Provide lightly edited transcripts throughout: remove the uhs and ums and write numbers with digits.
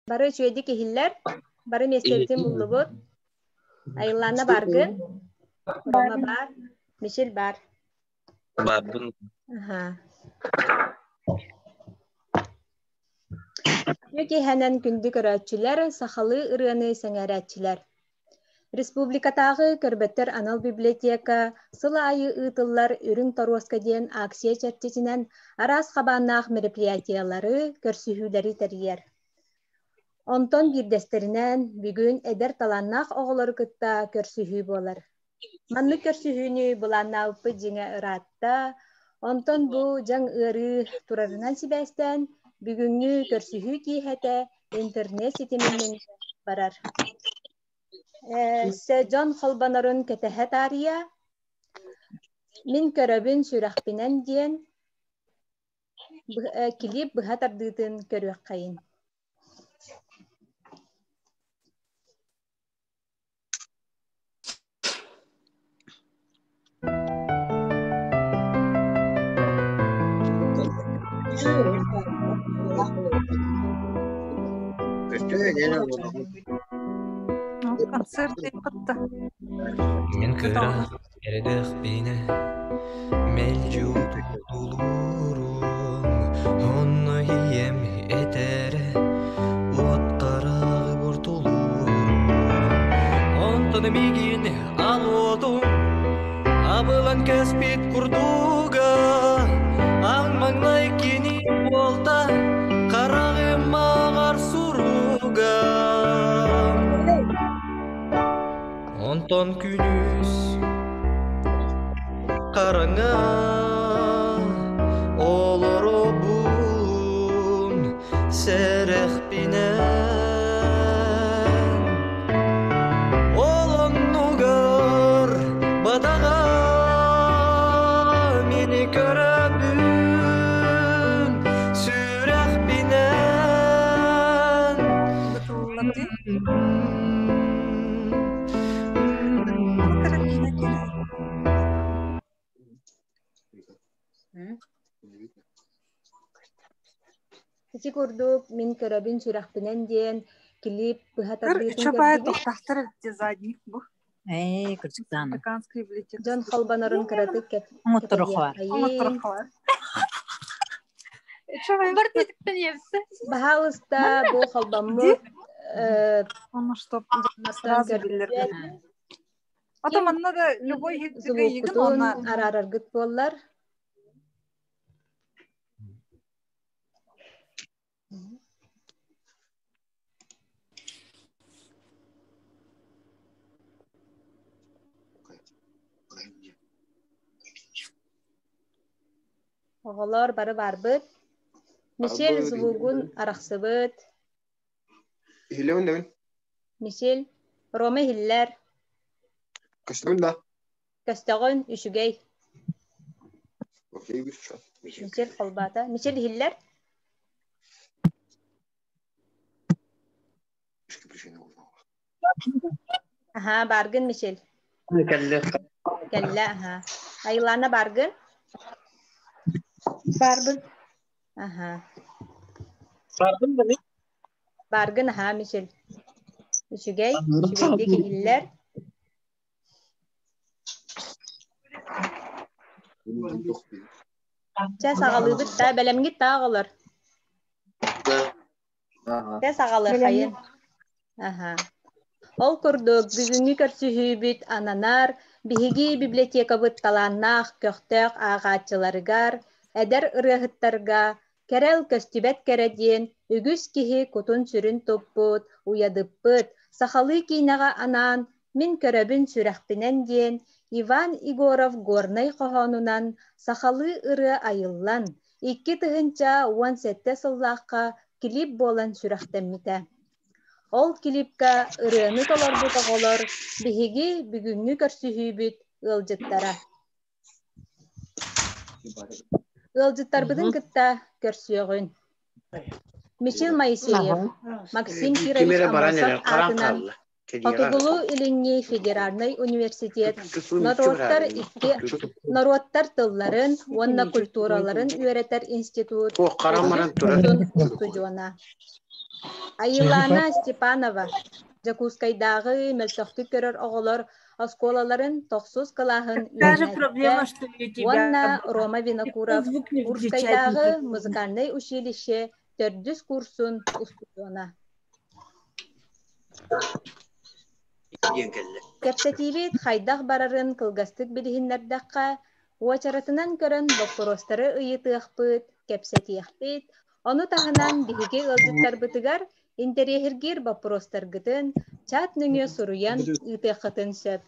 Бары үчүгэйдик иһиллэр, бары миэстэбитин буллубут. Айыллаана бааргын, Рома баар, Мишель баар. Баарбын. Аха. Үтүө киэһэнэн күндү көрөөччүлэр, сахалыы ырыаны сэҥээрээччилэр. Республикатааҕы көрбөттөр анал библиотека сыл аайы ыытыллар Үрүҥ торуоска диэн акция чэрчитинэн араас хабааннаах мероприятиелары, көрсүһүүлэри тэрийэр. Онтон биирдэстэринэн бүгүн эдэр талааннаах оҕолору кытта көрсүһүү буолар. Маннык көрсүһүүнү былааннаабыппыт дьиҥэ ыраатта, онтон бу дьаҥ ыарыы турарынан сибээстээн, бүгүҥҥү көрсүһүү киэһэтэ интернет ситиминэн барар. Өссө дьон холбонорун кэтэһэ таарыйа, мин көрөбүн сүрэхпинэн диэн килиип быһа тардыытын көрүөххэйин. Концерт кытта. Мин кыра эрэдэхпинэ мэлдьи утулуурум, онно ийэм этэрэ уот хараҕы бортулуурум. Онтон миигин алуотум абылан кэспит курдуга, аҥ маҥнай кини буолта хараҕым маҕар суруга. Онтон күнүс хараҥа олоробун сэрэхпинэн Ол оннугар бадаҕа мини көрөбүн сүрэхпинэн Ити курдук мин көрөбүн сүрэхпинэн диэн клип быһа тардыытын Чапай көрдүбүт. тохтахтар задник бу. Ээ, кырдьыктаана. Американская библиотека. Дьон холбонорун кыратык Оҥотторохоор. кэтэһиэххэйин. Чапай. Бар тиэпсэ. Баһаалыста бу холбоммут Он что дьоннортон сразу көрбүт биллэр. Ата манна да любой хитсигэ игин звуккутун онна араараргыт буоллар. Оҕолор бары барбыт. Мишель звугун арахсыбыт. Иһиллэбин да мин. Мишель, Рома иһиллэр. Көстөбүн да. Көстөҕүн, үчүгэй. Окей, хорошо. Мишель холбаата. Мишель иһиллэр. Аха, баргын Мишель. Кэллэ. Кэллэ, аха. Айлана баргын? Барбын. Аха. Барбын да мин. Баргын, аха, Мишель. Үчүгэй, үчүгэйдик иһиллэр. Чэ, саҕалыыбыт да, бэлэмҥит да оҕолор. Чэ, саҕалыаххайын. Аха. Ол курдук, бүгүҥҥү көрсүһүүбүт ананар биһиги библиотекабыт талааннаах, көхтөөх ааҕааччыларыгар, эдэр ырыаһыттарга Кэрэл көстүбэт кэрэ диэн үгүс киһи кутун-сүрүн туппут, уйадыппыт, сахалыы киинэҕэ анаан «Мин көрөбүн сүрэхпинэн» диэн Иван Егоров Горнай хоһоонунан сахалыы ырыа айыллан, 2017 сыллаахха клип буолан сүрэхтэммитэ. Ол клипка ырыаны толорбут оҕолор биһиги бүгүҥҥү көрсүһүүбүт ыалдьыттара. Ыалдьыттарбытын кытта көрсүөҕүн. Мичил Моисеев, Максим Кирович Аммосов аатынан Хотугулуу-Илиҥҥи федеральнай университет норуоттар икки норуоттар тылларын уонна культураларын үөрэтэр институт устудьуона. Айылаана Степанова, Дьокуускайдааҕы мөлтөхтүк көрөр оҕолор оскуолаларын тохсус кылааһын Та же үөрэнээччитэ проблема, что и у тебя уонна была. Рома Винокуров Звук не включать Курскайдааҕы никакой. музыкальнай училище төрдүс курсун устудьуона. Диэн кэллэ. Кэпсэтиибит хайдах барарын кылгастык билиһиннэрдэххэ, уочаратынан көрөн боппуруостары ыйытыахпыт, кэпсэтиэхпит, ону таһынан биһиги ыалдьыттарбытыгар интэриэһиргиир боппуруостаргытын чат нөҥүө суруйан ыытыаххытын сөп.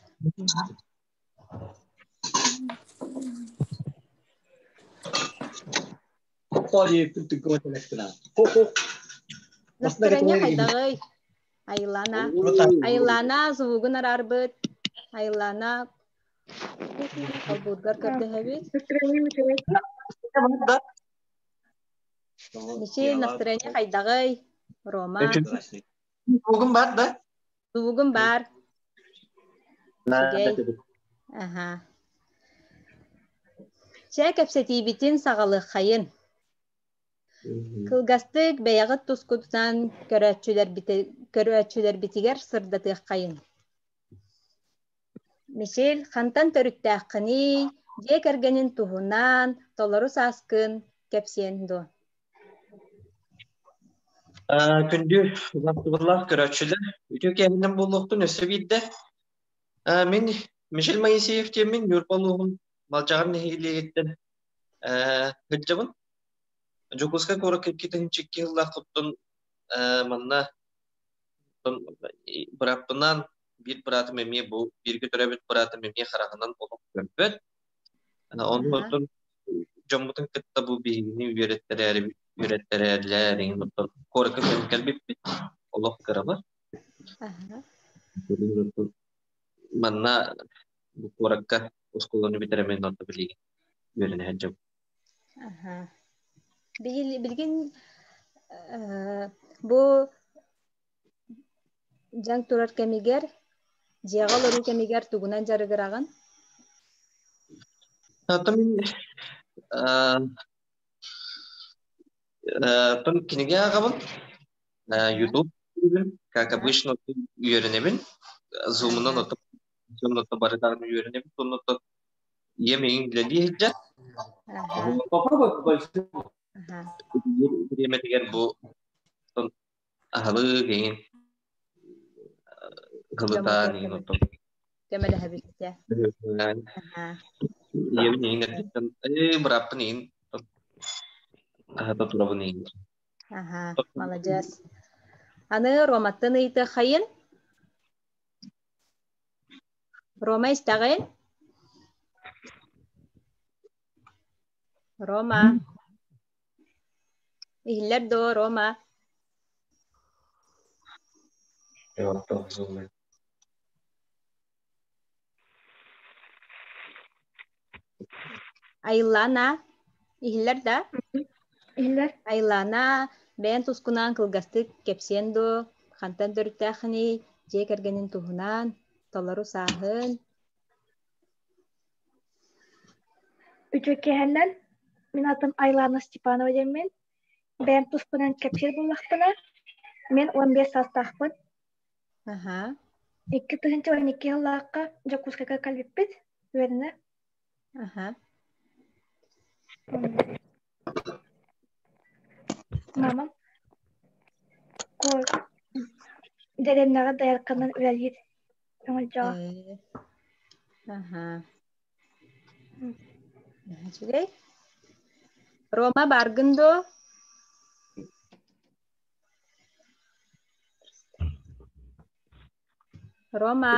Настроение хайдаҕый? Айылана. Айылана звугун араарбыт. Айылана холбуургар көрдөһөбүт. Мичил, настроение хайдаҕый? Рома. Звугум бар да? Звугум бар. Үчүгэй. Аха. Чэ, кэпсэтиибитин саҕалыаххайын. Кылгастык бэйэҕит тускутунан көрөөччүлэрбитигэр сырдатыаххайын. Мишель, хантан төрүттээххиний, дьиэ кэргэнин туһунан толору сааскын кэпсиэн дуо? Күндү убастыбыллаах көрөөччүлэр, үтүө киэһэнэн буолуохтун өссө биирдэ. Мин Мишель Моисеев диэммин Ньурба улууһун Малдьаҕар нэһилиэгиттэн сылдьабын. Дьокуускай куоракка 2 тыһыынча 2 сыллаахпыттан манна бырааппынаан биир быраатым эмиэ бу бииргэ төрөөбүт быраатым эмиэ хараҕынан олох көрбөт. Ону оттон дьоммутун кытта бу биһигини үөрэттэрээри үөрэттэрээллэр эҥин оттон куоракка көһөн кэлбиппит олох кырабар. Манна бу куоракка оскуоланы бүтэрэммин онто билигин үөрэнэ сылдьабын. Билигин бу дьаҥ турар кэмигэр, дьиэҕэ олоруу кэмигэр тугунан дьарыгыраҕын? Оттон мин оттон кинигэ ааҕабын, YouTube как обычно үөрэнэбин, Zoom-унан оттон бары даҕаны үөрэнэбин, оннуттан ийэм эйигин үлэлии сылдьар. Бириэмэтигэр бу аһылык эҥин ылытаан иһин оттон Көмөлөһөбүттэ. Ийэбин эйигин эрдэттэн ээ бырааппын эйигин аһата турабын эйигин. Аха, маладьыас. Аны Роматтан ыйытыаххайын. Рома истэҕин? Рома. Иһиллэр дуо, Рома? Айыллаана, иһиллэр да? Иһиллэр. Айыллаана, бэйэн тускунаан кылгастык кэпсиэн дуо? Хантан төрүттээххиний? Дьиэ кэргэнин туһунан, толору сааһын. Үтүө киэһэннэн, мин атым Айлана Степанова диэммин. Бэйэм туспунан кэпсиир буоллахпына, мин 15 саастаахпын. 2012 сыллаахха Дьокуускайга кэлбиппит, үөрэнэ. Мамам дэриэбинэҕэ доярканан үлэлиир. Өҥөлдьөҕө. Үчүгэй. Рома бааргын дуо? Рома.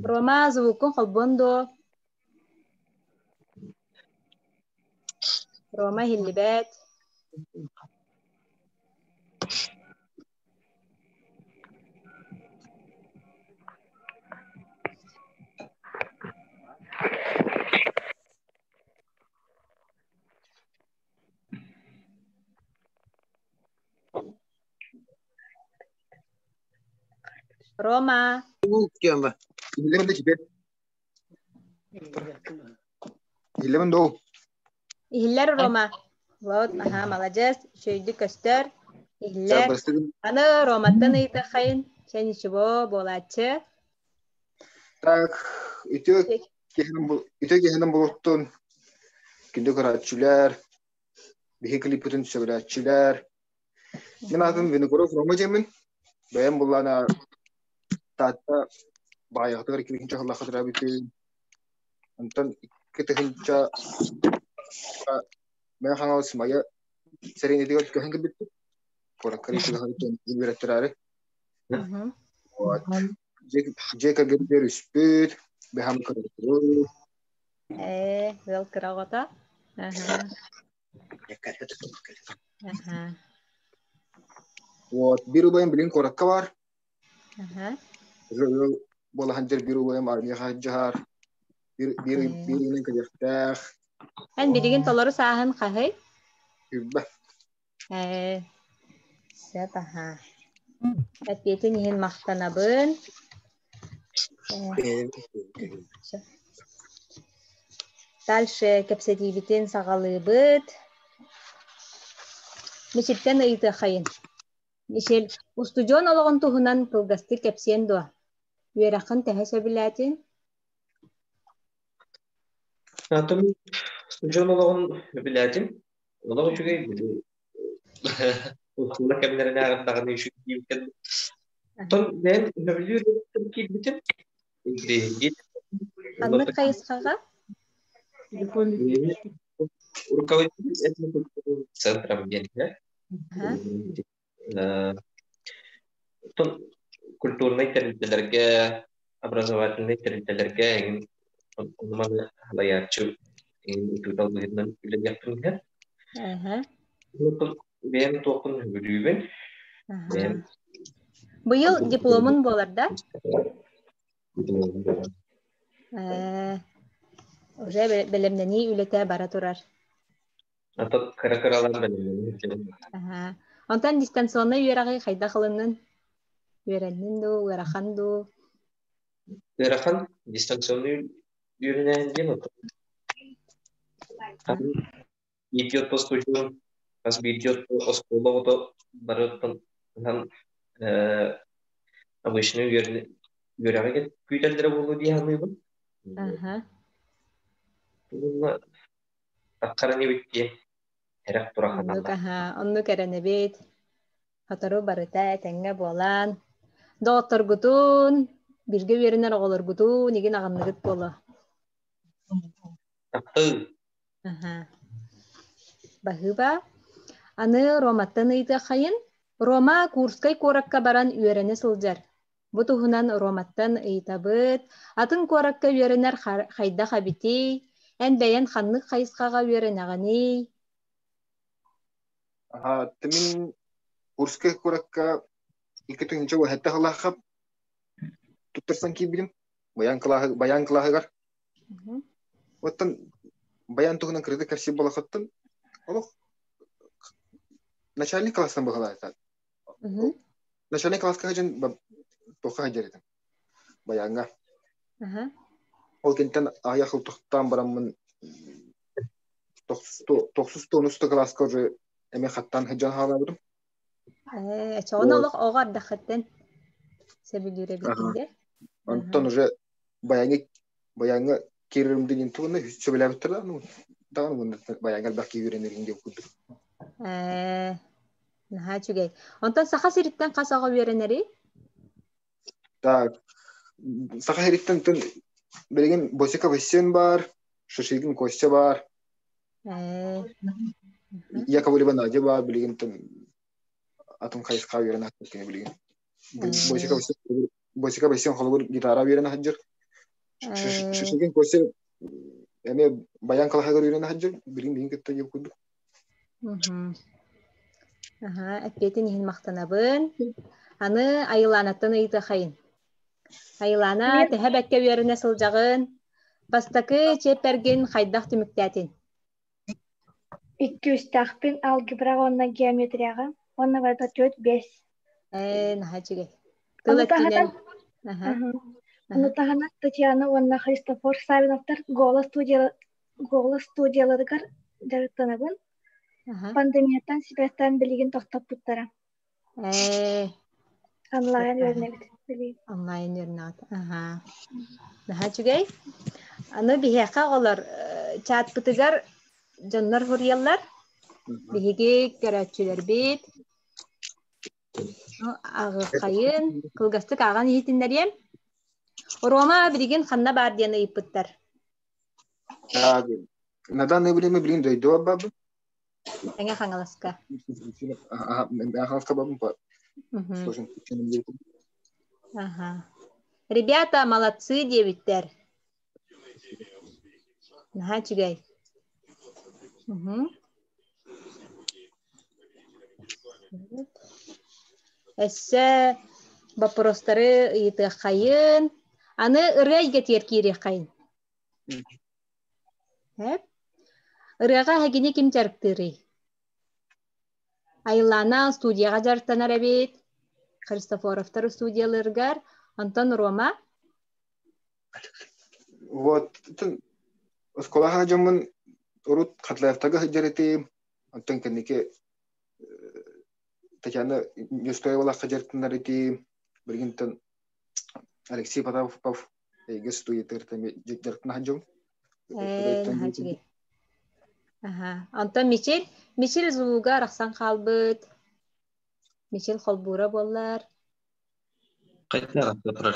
Рома, звукун холбуон дуо? Рома иһиллибэт. Рома. Иһиллэр да теперь. Иһиллэбин доо? Иһиллэр Рома. Вот, аха, маладьыас, үчүгэйдик көстөр. Иһиллэр. Аны Роматтан ыйытыаххайын. Чэ, ничего, буолааччы. Так, үтүө киһинэн булуттун, күндү көрөөччүлэр, биһи клиппытын сөбүлээччилэр. Мин аатым Винокуров Рома диэммин. Бэйэм буллаана Таатта баайаҕатыгар икки сыллаахха төрөөбүтүм. Онтон 2000 Мэҥэ Хаҥалас Майа сэлиэнньэтигэр көһөн кэлбиппит. Куоракка үөрэттэрээри. Вот. Дьиэ кэргэнигэр үспүт, бэһэм кыргыттары. Ээ, ыал кыра оҕото. Вот, биир убайым билин куоракка бар. Ыал буола сылдьар биир убайым армияҕа сылдьар. Биир биир биир ыйынан кэлиэхтээх. Эн билигин толору сааһын хаһый? Сүүрбэ. Ээ, сөп аһаа. Эппиэтин иһин махтанабын. Дальше кэпсэтиибитин саҕалыыбыт. Мичилтэн ыйытыаххайын. Мичил, устудьуон олоҕун туһунан кылгастык кэпсиэн дуо? Үөрэххин төһө сөбүлээтиҥ? Атын устудьуон олоҕун сөбүлээтим. Олох үчүгэй били оскуола кэмнэринээҕэр даҕаны үчүгэй диэбиккэ Оттон бэйэм сөбүлүүр киирбитим. Ханнык хайысхаҕа? Руководитель этнокультурным центром диэн Оттон культурнай тэрилтэлэргэ, образовательнай тэрилтэлэргэ эҥин ону-маны салайааччы эҥин учуутал быһыытынан үлэлиэхпин иһэр. Оттон бэйэм туохпун сөбүлүүбүн. Бэйэм Быйыл дипломун буолар да? Дипломун буолар. Уже бэлэмнэнии үлэтэ бара турар. Ата кыра-кыралаан бэлэмнэнэн сылдьабын. Аһаа. Онтон дистанционнай үөрэҕи хайдах ылыннын? Үөрэннин дуу, ыарахан дуу? Ыарахан дистанционнай үөрэнээһин диэн оттон биирдии отпустуучун хас биирдии оскуола оҕото барыттан обычный үөрэҕи күүтэллэрэ буолуо дии саныыбын. Аха. Уонна Таххаран эбит дии, эрэх турах Оннук аһаа, оннук эрэнэбит. Сотору барыта этэҥҥэ буолан, доҕотторгутун, бииргэ үөрэнэр оҕолоргутун игин аҕынныгыт буолуо. Таптыы. Аһаа. Баһыыба. Аны Роматтан ыйытыаххайын. Рома Курскай куоракка баран үөрэнэ сылдьар. Бу туһунан Роматтан ыйытабыт. Атын куоракка үөрэнэр хайдах эбитий? Эн бэйэн ханнык хайысхаҕа үөрэнэҕиний? Мин Курскай куоракка 2007 сыллаахха туттарсан киирбитим. Баян кылааһы, баян кылааһыгар. Оттон баян туһунан кырдык кэпсиир буолахыттан олох начальник класстан быһалаата. Начальник класска сылдьан туохха сылдьар этим баяҥҥа. Ол кэнниттэн аҕыйах сыл тохтоон бараммын тохсус тонус кылааска уже эмиэ хаттаан сылдьан хаалаабытым. Ээ, чоҕун олох оҕо ардаххыттан сөбүлүүр эбиккин дии. Онтон уже баяҥҥа баяҥҥа киирэрим диэн тугунна сөбүлээбиттэр да ну даҕаны баяҥҥа элбэх киһи үөрэнэрин диэн курдук. Ээ, наһаа үчүгэй. Онтон Саха сириттэн хас оҕо үөрэнэрий? Так, Саха сириттэн тын билигин Босиков Василий бар, Шишигин Костя бар, Яковлева Надя бар, билигин тын атын хайысха үөрэнэ сылдьар билигин. Босиков Босиков Василий холобур гитара үөрэнэ сылдьар. Шишигин Костя эмиэ баян кылаһыгар үөрэнэ сылдьар, билигин билигин кытта диэн курдук. Аһа, эппиэтин иһин махтанабын. Аны Айылаанаттан ыйытыахайын. Айылаана, төһө бэккэ үөрэнэ сылдьаҕын? Бастакы чиэппэргин хайдах түмүктээтин? Икки үстээхпин алгебраҕа уонна геометрияҕа уонна барыта түөрт биэс. Ээ, наһаа үчүгэй. Тыл өттүнэн. Ону таһынан Татьяна уонна Христофор Савиновтар «Голос» студия Голос студияларыгар дьарыктанабын. Пандемияттан сибээстээн билигин тохтоппуттара. Ээ. Онлайн үөрэнэбит билигин. Онлайн үөрэнэҕит. Аха. Наһаа үчүгэй. Аны биһиэхэ оҕолор чатпытыгар дьоннор суруйаллар. Биһиги көрөөччүлэрбит Аҕыаххайын, кылгастык ааҕан иһитиннэриэм. Рома билигин ханна баар диэн ыйыппыттар. На данное время билигин дойду барбын. Эҥэ Хаҥаласка. Хаҥаласка барбын. Ага. Ребята, молодцы диэбиттэр. Наһаа үчүгэй. Өссө боппуруостары ыйытыаххайын. Аны ырыа эйгэтигэр киириэххэйин. Эп. Ырыаҕа эһигини ким дьарыктыырый? Айыллаана студияҕа дьарыктанар эбит. Христофоровтар студияларыгар. Онтон Рома? Вот оскуолаҕа дьоммун урут Хатлаевтарга сылдьар этим. Онтон кэнники Татьяна Нестоевалаахха дьарыктанар этим. Билигинтэн Алексей Потапов эйгэ студиятыгар дьарыктана сылдьабын. Наһаа үчүгэй. Аха. Онтон Мичил, Мичил звуга арахсан хаалбыт. Мичил холбуура буоллар. Хайдах турар?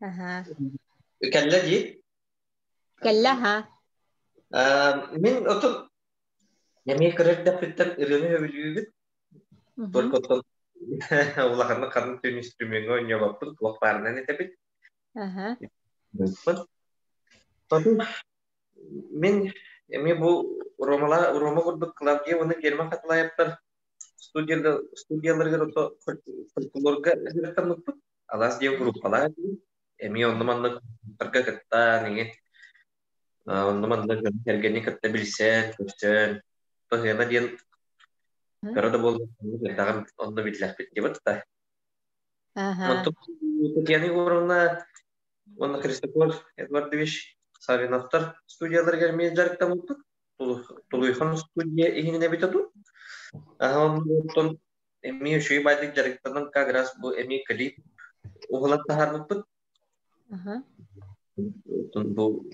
Аха. Кэллэ дии? Кэллэ, аха. Мин отун эмиэ кыра эрдэхпиттэн ырыаны сөбүлүүбүт. Только оттон улаханнык ханнык түүн инструмеҥҥа оонньообоппут, туох баарынан этэбит. Аха. Мин эмиэ бу Ромала Рома курдук Клавдия уонна Герман Хатылаевтар студияларыгар фольклорга дьарыктаммыппыт. Алаас диэн группалаах этибит. Эмиэ онно-манна куттарга кыттаан, иҥин онно-манна дьон кэргэни кытта билсэн, көрсөн, Тоһуйана диэн кыра да буоллар элбэҕин онно биллэхпит диэбит да. Онтон Татьяна Егоровна уонна Христофор Эдуардович Савиновтар студияларыгар эмиэ дьарыктаммыппыт. Тулуйхан студия иһинэн эбитэ дуу. Онтон эмиэ үчүгэй баайдык дьарыктанан как раз бу эмиэ клип уһулан таһаарбыппыт. Бу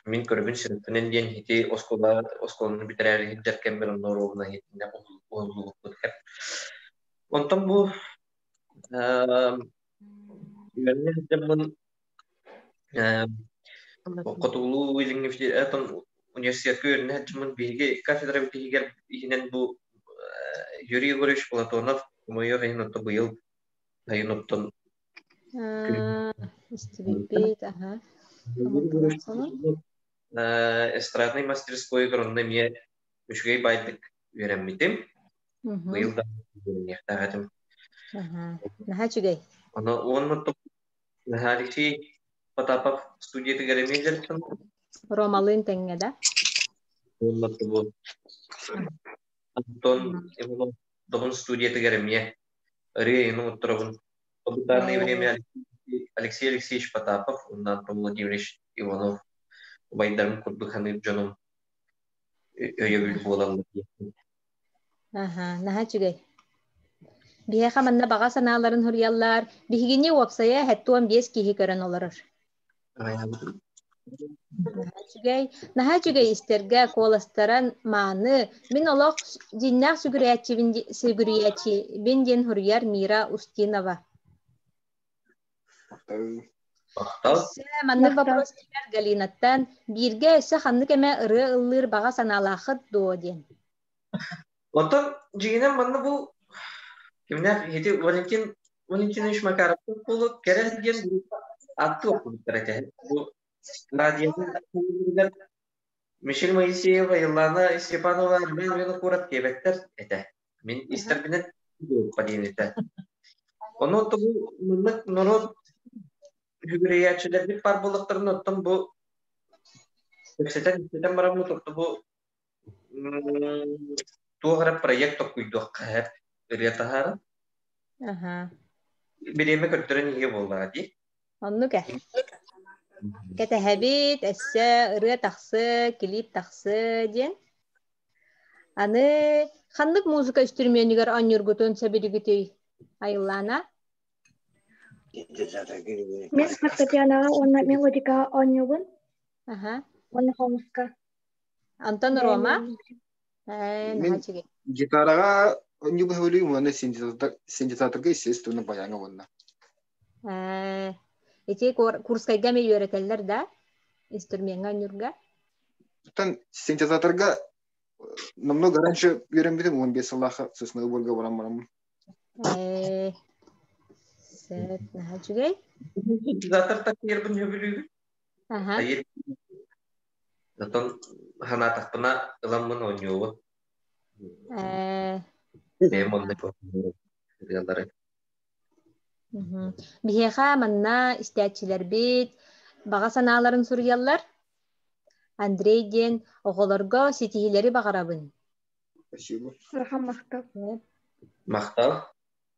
мин көрөбүн сырыттынан диэн ити оскуола оскуоланы бүтэрээри сылдьар кэммэр онно оруобуна иһитиннэ уһуллубуппут. Онтон бу үөрэнэ сылдьаммын Хотугулуу Илиҥҥи университетка үөрэнэ сылдьаммын биһиги кафедрабыт иһигэр иһинэн бу Юрий Егорович Платонов хомойуох иһин оттон быйыл сайын оттон Истибиппит, аха. Эстраднай мастерскойугар онно эмиэ үчүгэй баайдык үөрэммитим. Быйыл да үөрэниэхтээх этим. Наһаа үчүгэй. Ону уонна Алексей Потапов студиятыгар эмиэ дьарыктанар. Ромалыын тэҥҥэ да? Уонна бу Антон Иванов Добун студиятыгар эмиэ ырыа иһин оҥотторобун. В данное время Алексей Алексеевич Потапов уонна Антон Владимирович Иванов убайдарым курдук саныыр дьонум өйөбүл буолаллар диэхпин. Аха, наһаа үчүгэй. Биһиэхэ манна баҕа санааларын суруйаллар. Биһигини уопсайа 75 киһи көрөн олорор. Наһаа үчүгэй. Наһаа үчүгэй истэргэ куоластаран мааны. Мин олох дьиннээх сүгүрүйээччибин сүгүрүйээччибин диэн суруйар Мира Устинова. Өссө маннык вопрос кэлэр Галинаттан бииргэ өссө ханнык эмэ ырыа ыллыыр баҕа санаалааххыт дуо диэн. Оттон дьиҥинэн манна бу кимнээх ити Валентин Валентинович Макаров буолуо Кэрэл диэн группа аттыы охсубуттар этэ. Бу радионы Мишель Моисеева, Еллана Степанова, Роман Винокуров диэбэттэр этэ. Мин истэрбинэн группа диэн этэ. Ону бу маннык норуот үгүрүйээччилэрбит баар буоллахтарына оттон бу кэпсэтэн истэтэн бараммыт орто бу туох эрэ проект толкуйдуохха сөп ырыа таһааран. Аха. Бириэмэ көрдөрөн иһиэ буоллаҕа дии. Оннук ээ. Кэтэһэбит, өссө ырыа тахсы, клип тахсы диэн. Аны ханнык музыка үстүрүмүөнүгэр оонньуургутун сөбүлүүгүтүй? Айыллаана? Мин фортепианоҕа уонна мелодикаҕа оонньуубун. Аха. Уонна хомуска. Антон Рома? Ээ, Мин наһаа үчүгэй. гитараҕа оонньуубун сөбүлүүбүн уонна синтезаторга естественно баяҥа уонна. Ээ, ити Курскайга эмиэ үөрэтэллэр да? Инструмеҥҥа оонньуурга? Оттон синтезаторга намного раньше үөрэммитим 15 сыллаахха сосновый борга баран бараммын. Ээ, сөп, наһаа үчүгэй. Синтезатор такыйарбын сөбүлүүбүн. Аха. Оттон санаатахпына ыламмын оонньуубун. Ээ. Бэйэм онно ырыалары. Биһиэхэ манна истээччилэрбит баҕа санааларын суруйаллар. Андрей диэн оҕолорго ситиһиилэри баҕарабын. Спасибо. Улахан махтал. Махтал.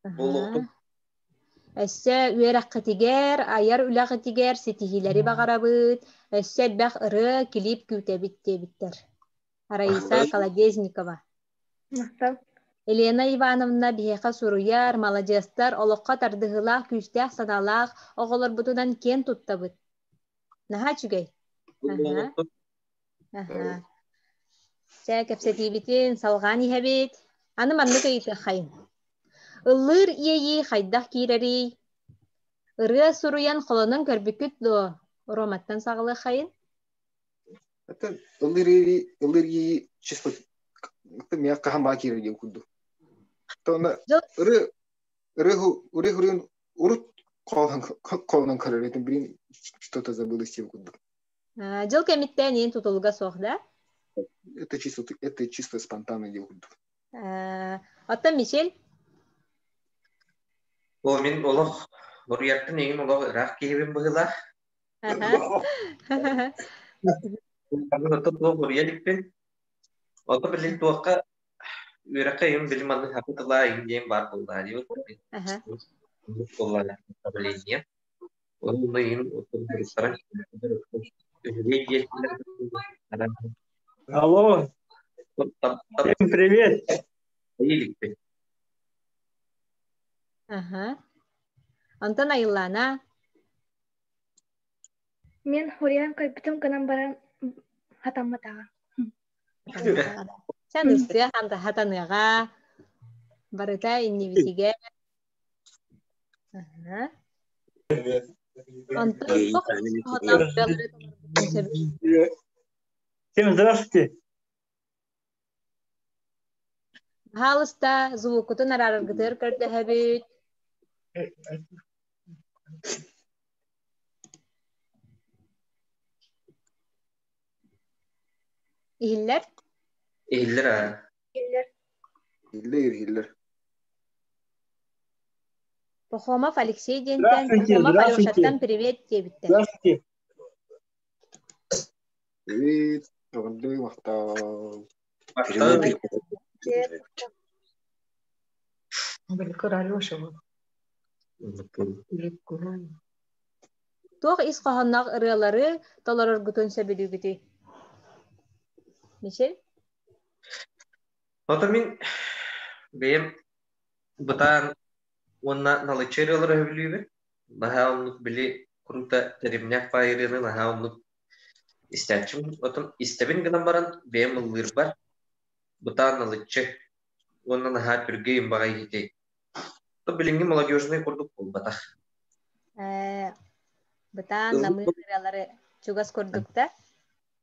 Буолуохтун. Өссө үөрэххитигэр, айар үлэҕитигэр ситиһиилэри баҕарабыт. Өссө элбэх ырыа, клип күүтэбит диэбиттэр. Раиса Колодезникова. Махтал. Елена Ивановна биһиэхэ суруйар, маладьыастар, олоххо тардыһыылаах, күүстээх санаалаах оҕолорбутунан киэн туттабыт. Наһаа үчүгэй. Аһа. Аһа. Чэ, кэпсэтиибитин салҕаан иһэбит. Аны маннык ыйытыаххайын. Ыллыыр иэйии хайдах киирэрий? Ырыа суруйан холонон көрбүккүт дуо? Роматтан саҕалыаххайын. Это ыллыыр иэйии чисто миэхэ хаһан баа киирэр диэн курдук. Тоно ыры ыры ыры хурун урут холонон көрөр этим, блин, что-то забылось диэн курдук. Дьыл кэмиттэн иин тутулуга суох да? Это чисто спонтанно диэн курдук. Оттон Мишель? О, мин олох Буруйаттан эҥин олох ыраах киһибин быһыылаах. Оттон туох буруйа иликпин. Ото билин туохха үөрэххэ эҥин билим маннык хапы тыла эҥин диэн баар буоллаҕа дии. Буоллаҕа давление. Онно эҥин оттон буруттаран үһүгэй диэччилэр. Алло, всем привет. Иликпин. Аха. Онтон Айыллаана? Мин хуруйан көрбүтүм гынан баран хатамматаҕа. Сен ыстыа хатаныаҕа барыта иннибитигэр. Аха. Онтон Всем здравствуйте. Пожалуйста, звуккутун араараргытыгар көрдөһөбүт. Иһиллэр? Иһиллэр аа. Иһиллэр. Иһиллэр, иһиллэр. Пахомов Алексей диэнтэн, Здравствуйте, Пахомов здравствуйте. Алешаттан привет диэбиттэр. Здравствуйте. Привет. Эҕэрдэ махтал. Махтал. Привет. Туох ис хоһоонноох ырыалары толороргутун сөбүлүүгүтүй? Мишель? Ото мин бэйэм бытаан уонна налыччы ырыалары сөбүлүүбүн. Наһаа оннук били круто тэримнээх баай ырыаны наһаа оннук истээччим. Отон истэбин гынан баран бэйэм ыллыырбар бытаан налыччы уонна наһаа түргэн баҕайы ити. Билиҥҥи молодежный курдук буолбатах. Ээ, бытаан намыын ырыалары чугас курдук да?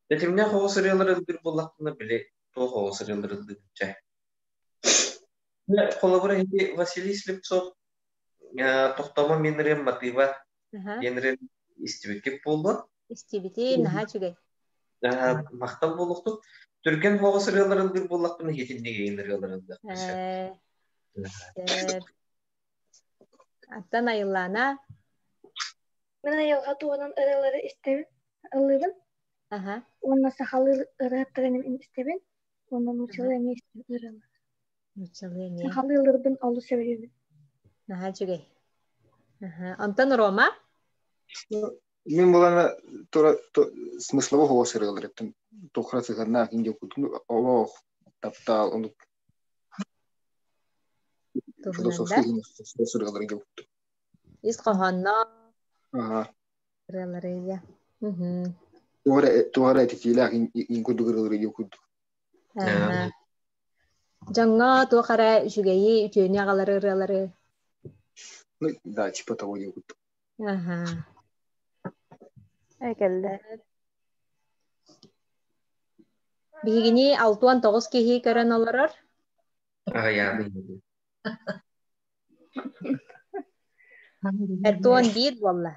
Тэтимнээх оҕус ырыалары ыллыыр буоллахпына били туох оҕус ырыалары ыллыыбын чэ. Холобура ити Василий Слепцов «Тохтоомо мин ырыам матыыба» диэн ырыам истибиккит буолуо. Истибитим, наһаа үчүгэй. Махтал буолуохтун. Түргэн оҕус ырыалары ыллыыр буоллахпына итинник иһин ырыалары ыллыахпын сөп. Ээ, Аттан Айыллаана. Мин айылҕа туһунан ырыалары истэбин, ыллыыбын. Аха. Уонна сахалыы ырыаттарын истэбин. Уонна нууччалыы эмиэ истэбин ырыалары. Нууччалыы эмиэ. Сахалыы ыллыырбын олус сөбүлүүбүн. Наһаа үчүгэй. Аха. Онтон Рома? Мин булана тура смысловой хоҕос ырыаларыттан тухра сыһыаннаах индия кутун олох таптаал онук философский ырыалары кутту. Ис хоһоонноох Аха. ырыалары я. Туора этитиилээх ин курдук ырыалары курдук. Аха. Дьоҥҥо туох эрэ үчүгэйи, үтүөнү аҕалар ырыалары. Ну, да, типа того диэн курдук. Аха. Кэллэ. Биһигини 69 киһи көрөн олорор. Аҕыйаабын. Эртуон биир буолла.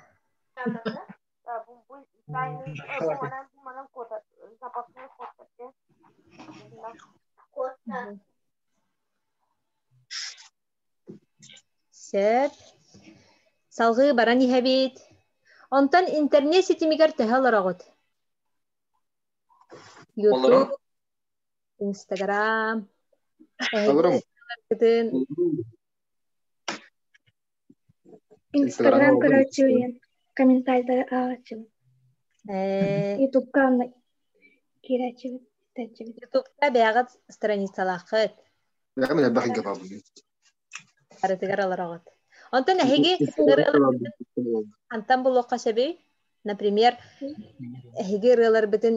Сөп. Салгыы баран иһэбит. Онтон интернет ситимигэр төһө олороҕут? YouTube, Instagram, Олором. Инстаграм көрөөччүбүн, комментарийдары ааҕааччыбын. Ютубка киирээччибин, истээччибин. Ютубка бэйэҕит страницалааххыт. Бэйэм элбэх игэ баабын. Барытыгар олороҕут. Онтон эһиги хантан булуохха сөбүй? Например, эһиги ырыаларбытын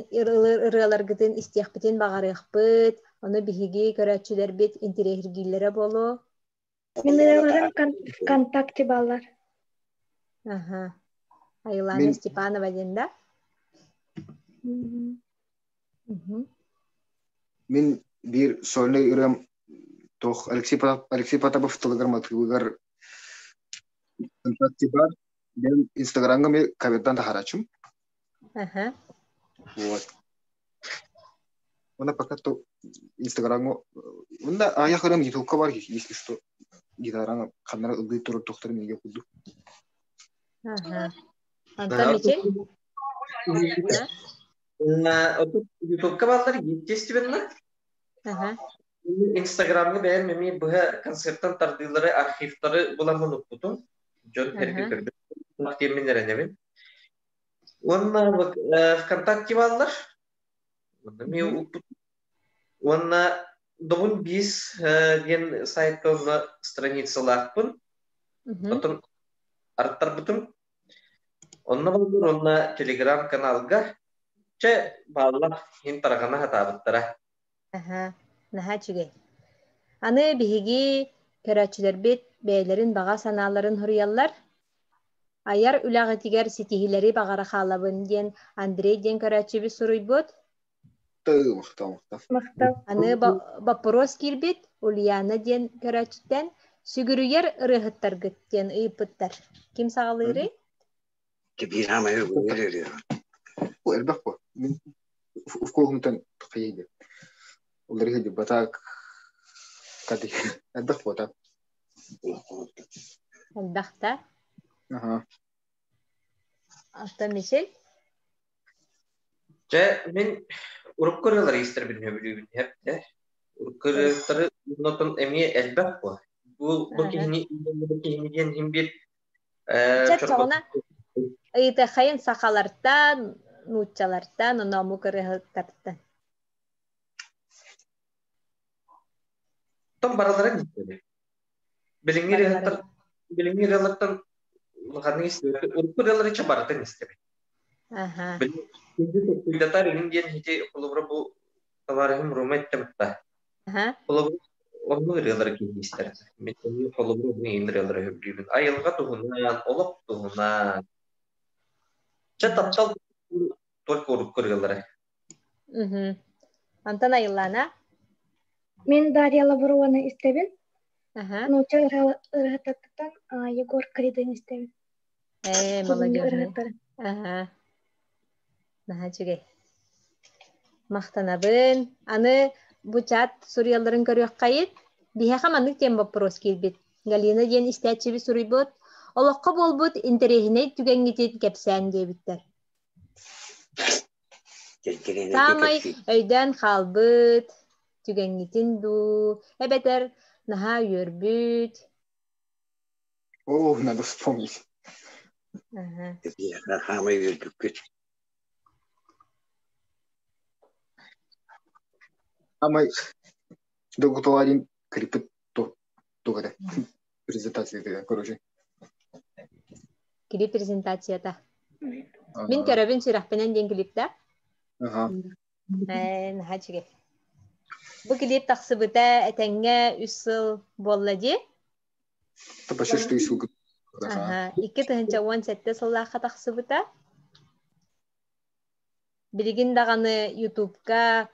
ырыаларгытын истиэхпитин баҕарыахпыт, ону биһиги көрөөччүлэрбит интириэһиргииллэрэ буолуо. Мин ырыаларым ВКонтакте бааллар. Аха. Айлана Степанова диэн да? Мин биир сольнай ырыам туох Алексей Потапов тылыгар матыыбыгар ВКонтакте баар. Мен Инстаграмҥа ми кавердан таһарааччым. Аха. Вот. Уонна пока то Инстаграмҥа уонна аҕыйах ырыам Ютубка бар, если что, гитараҥа ханнара ыллыы турар тохтор мигэ курдук. Аха. Антон Мичил? Ютубка бааллар, естественно. Аха. Инстаграмҥа бэйэм эмиэ быһа концерттан тардыылары, архивтары буламмын укпутум. Дьон эргэ көрбүт диэммин эрэнэбин. Уонна ВКонтакте бааллар. Онно эмиэ укпутум. Уонна Добун Бис диэн сайтка онно страницалаахпын. Оттон арыттарбытым. Онно бааллар, онно телеграм-каналга чэ бааллар иһин тарҕана сатаабыттара. Аха, наһаа үчүгэй. Аны биһиги көрөөччүлэрбит бэйэлэрин баҕа санааларын суруйаллар. Айар үлэҕитигэр ситиһиилэри баҕара хаалабын диэн Андрей диэн көрөөччүбүт суруйбут. Махтал, махтал. Махтал. Аны боппуруос киирбит Ульяна диэн көрөөччүттэн сүгүрүйэр ырыаһыттаргыт диэн ыйыппыттар. Ким саҕалыырый? Биир хаамай ырыа. Бу элбэх бу. Мин укуоһумтан хайыйды. Олар иһи батак кати элбэх буота. Элбэх да? Аха. Оттон Мишель? Дьэ, мин урукку ырыалары истэрбин сөбүлүүбүн эптэ. Урукку ырыалары оннотон эмиэ элбэх буо. Бу бу киһини бу киһини диэн иһин биир Чэ, ыйытыаххайын сахалартан, нууччалартан, онно омук ырыаһыттартан. Том бараларын истэбин. Билиҥҥи ырыаһыттар билиҥҥи ырыалартан улаханнык истэбин. Урукку ырыалары чэ барытын истэбин. Аха. Билин иҥин диэн ити холобура бу товарищым Рома эттэ Аха. Холобур оннук ырыалары киһи истэр. Мин холобур иҥин ырыалары сөбүлүүбүн. Айылҕа туһунан, олох туһунан. Чэ таптал только урукку ырыалары. Антон Айыллана? Мин Дарья Лаврованы истэбин. Аха. Нуучча ырыаһыттартан Егор Кридын истэбин. Ээ, молодежный. Аха. Наһаа үчүгэй. Махтанабын. Аны бу чат суруйалларын көрүөххэйит. Биһиэхэ маннык диэн боппуруос киирбит. Галина диэн истээччиби суруйбут. Олоххо буолбут интэриэһинэй түгэҥҥитин кэпсээн диэбиттэр. Саамай өйдөөн хаалбыт түгэҥҥитин дуу, эбэтэр наһаа үөрбүт. О, надо вспомнить. Хаамай үөрбүккүт. Амай Догуталарин клипит тугара презентация короче. Клип презентацията. Мин көрөбүн сүрэхпинэн диэн клипта. Ага. Ээ, наһаа үчүгэй. Бу клип тахсыбыта этэҥҥэ үс сыл буолла дии. Почти что үс сыл. Аха, 2017 сыллаахха тахсыбыта. Билигин даҕаны Ютубка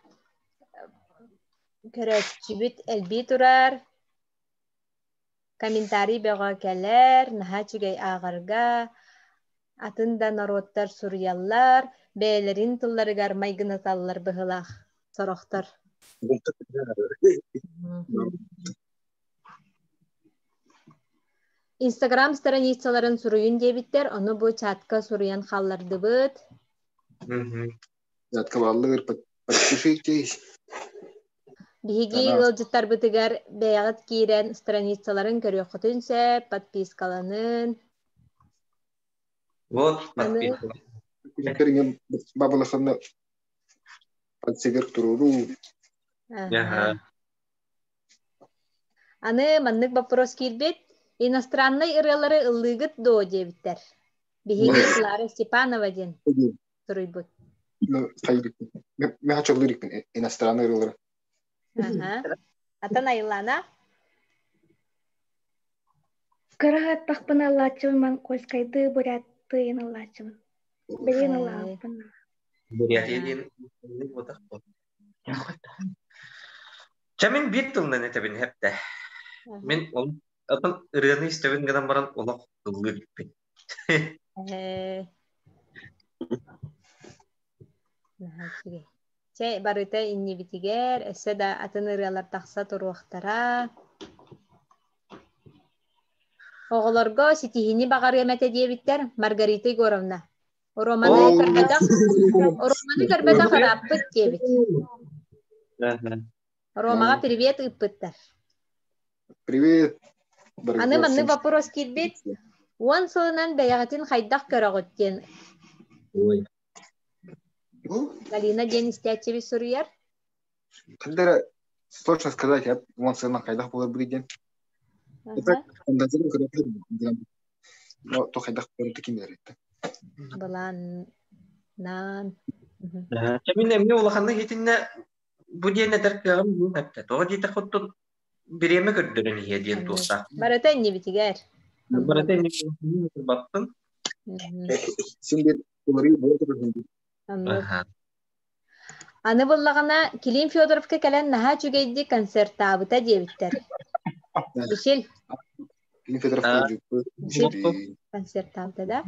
көрөөччүбүт элбии турар. Комментарий бөҕө кэлэр, наһаа үчүгэй ааҕарга. Атын да норуоттар суруйаллар, бэйэлэрин тылларыгар майгынаталлар быһыылаах сорохтор. Инстаграм страницаларын суруйун диэбиттэр, ону бу чатка суруйан хааллардыбыт. Чатка бааллыгар подпишитесь. Биһиги ыалдьыттарбытыгар бэйэҕит киирэн страницаларын көрүөххүтүн сөп, подпискаланын. Вот, подписка. Бабылаханна подсигер туруру. Аны маннык вопрос киирбит. Иностраннай ырыалары ыллыыгыт дуо диэбиттэр. Биһиги Клара Степанова диэн суруйбут. Мен хочу ыллыыр иностранный ырыалары. Атын Айыллана? Кыра аттахпын ыллааччыбын ман Кольскайды буряттыйын ыллааччыбын. Билин ыллааппын. Бурятия диэн Чэ мин биир тылынан этэбин хэптэ. Мин ол атын ырыаны истэбин гынан баран олох ыллыы иликпин. Чэ, барыта иннибитигэр, өссө да атын ырыалар тахса туруохтара. Оҕолорго ситиһиини баҕарыам этэ диэбиттэр Маргарита Егоровна. Романы көрбөтөх, Романы көрбөтөх ырааппыт диэбит. Ромаҕа привет ыыппыттар. Привет. Аны маннык вопрос киирбит. Уон сылынан бэйэҕитин хайдах көрөҕүт диэн Галина диэн истээччибит суруйар. Когда сложно сказать, я уон сылынан хайдах буолар бу диэн. Но то хайдах буолар таким билэр. Былаан наан. Мин эмиэ улаханнык итиннэ бу диэн этэр кыаҕым суох эптэ. Тоҕо диэтэх оттон бириэмэ көрдөрөн иһиэ диэн туохтаах. Барыта иннибитигэр. Барыта иннибитигэр баттым. Син bir уларыы буола турар. Аны буллаҕына Клим Федоровка кэлэн наһаа үчүгэйдик концертаабыта диэбиттэр. Мишель. Клим Федоровка концертаабыта да?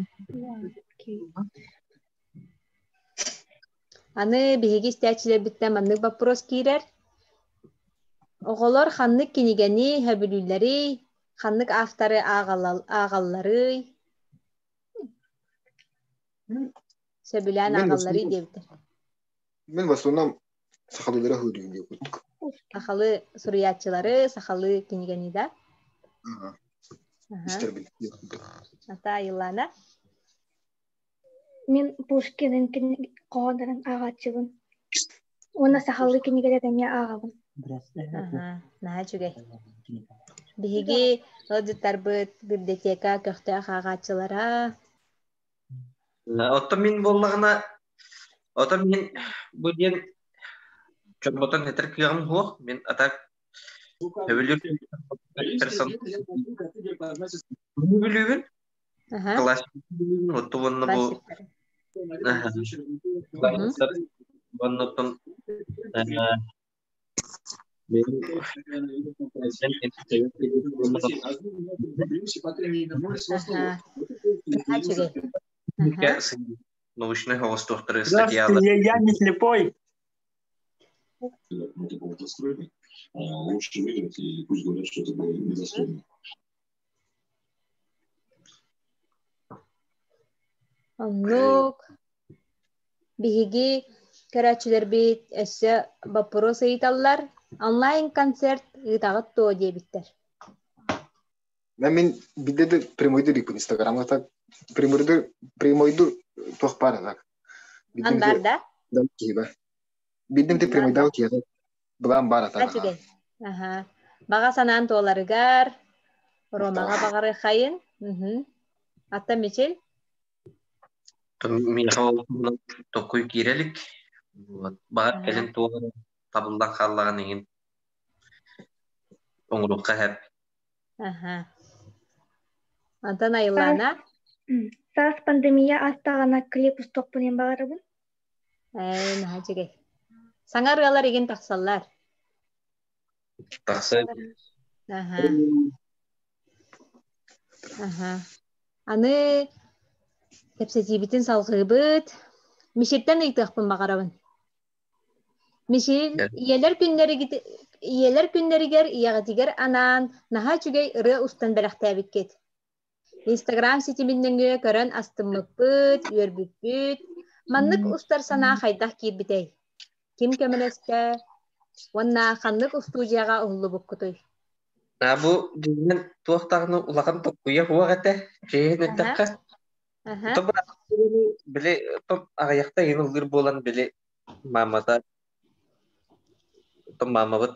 Аны биһиги истээччилэрбиттэн маннык боппуруос киирэр. Оҕолор ханнык кинигэни сөбүлүүллэрий, ханнык авторы ааҕалларый? Сөбүлээн ааҕалларый диэбиттэр. Мин в основном сахалыылара хыырыым диye курдук. Сахалы суруйааччылары, сахалы кинигэни да? Истербин. Ата Айыллана? Мин Пушкинын хоһооннорун ааҕааччыбын. Уонна сахалыы кинигэлэр эмиэ ааҕабын. Наһаа үчүгэй. Биһиги ыалдьыттарбыт библиотека көхтөөх ааҕааччылара. Оттон мин буоллаҕына, оттон мин бу диэн чорботон этэр кыаҕым суох. Мин атак сөбүлүүр персон бүлүүбүн. Классик бүлүүбүн. Оттон уонна бу уонна оттон Научный оҕустуохтары статьялар. Я не слепой. Это было достойно. Лучше выиграть, и пусть говорят, что это было недостойно. Оннук. Биһиги көрөөччүлэрбит өссө боппуруос ыйыталлар. Онлайн концерт ыытаҕыт дуо диэбиттэр. Мен бидде де прямойду рикун Инстаграмга так прямойду прямойду туох баар так. Ан бар да? Да киба. Биддем те прямойдау киба. Былаан бар ата. Үчүгэй. Аха. Баҕа санаан туоларыгар Ромаҕа баҕарыаххайын. Атта Мичил? Миэхэ ол токуй киирэ илик. Баҕар кэлин туох эрэ табыллан хааллаҕын иһин оҥоруохха сөп. Аха. Антон Айлана? Саас пандемия аастаҕына клип устуохпун иһин баҕарабын. Ээ, наһаа үчүгэй. Саҥа ырыалар игин тахсаллар. Тахса. Аха. Аха. Аны кэпсэтиибитин салҕыыбыт. Мишиттэн ыйытыахпын баҕарабын. Мишил, ийэлэр күннэригит ийэлэр күннэригэр ийэҕитигэр анаан наһаа үчүгэй ырыа устан бэлэхтээбиккит. Инстаграм ситимин нөҥүө көрөн астыммыппыт, үөрбүппүт. Маннык устар санаа хайдах киирбитэй? Ким көмөлөстө? Уонна ханнык устуудьуйаҕа уһуллубуккутуй? Аа, бу дьиҥинэн туох даҕаны улахан толкуйа суох этэ. Чиэһин эттэххэ, били аҕыйахта иһин ыллыыр буолан били маамата маамабыт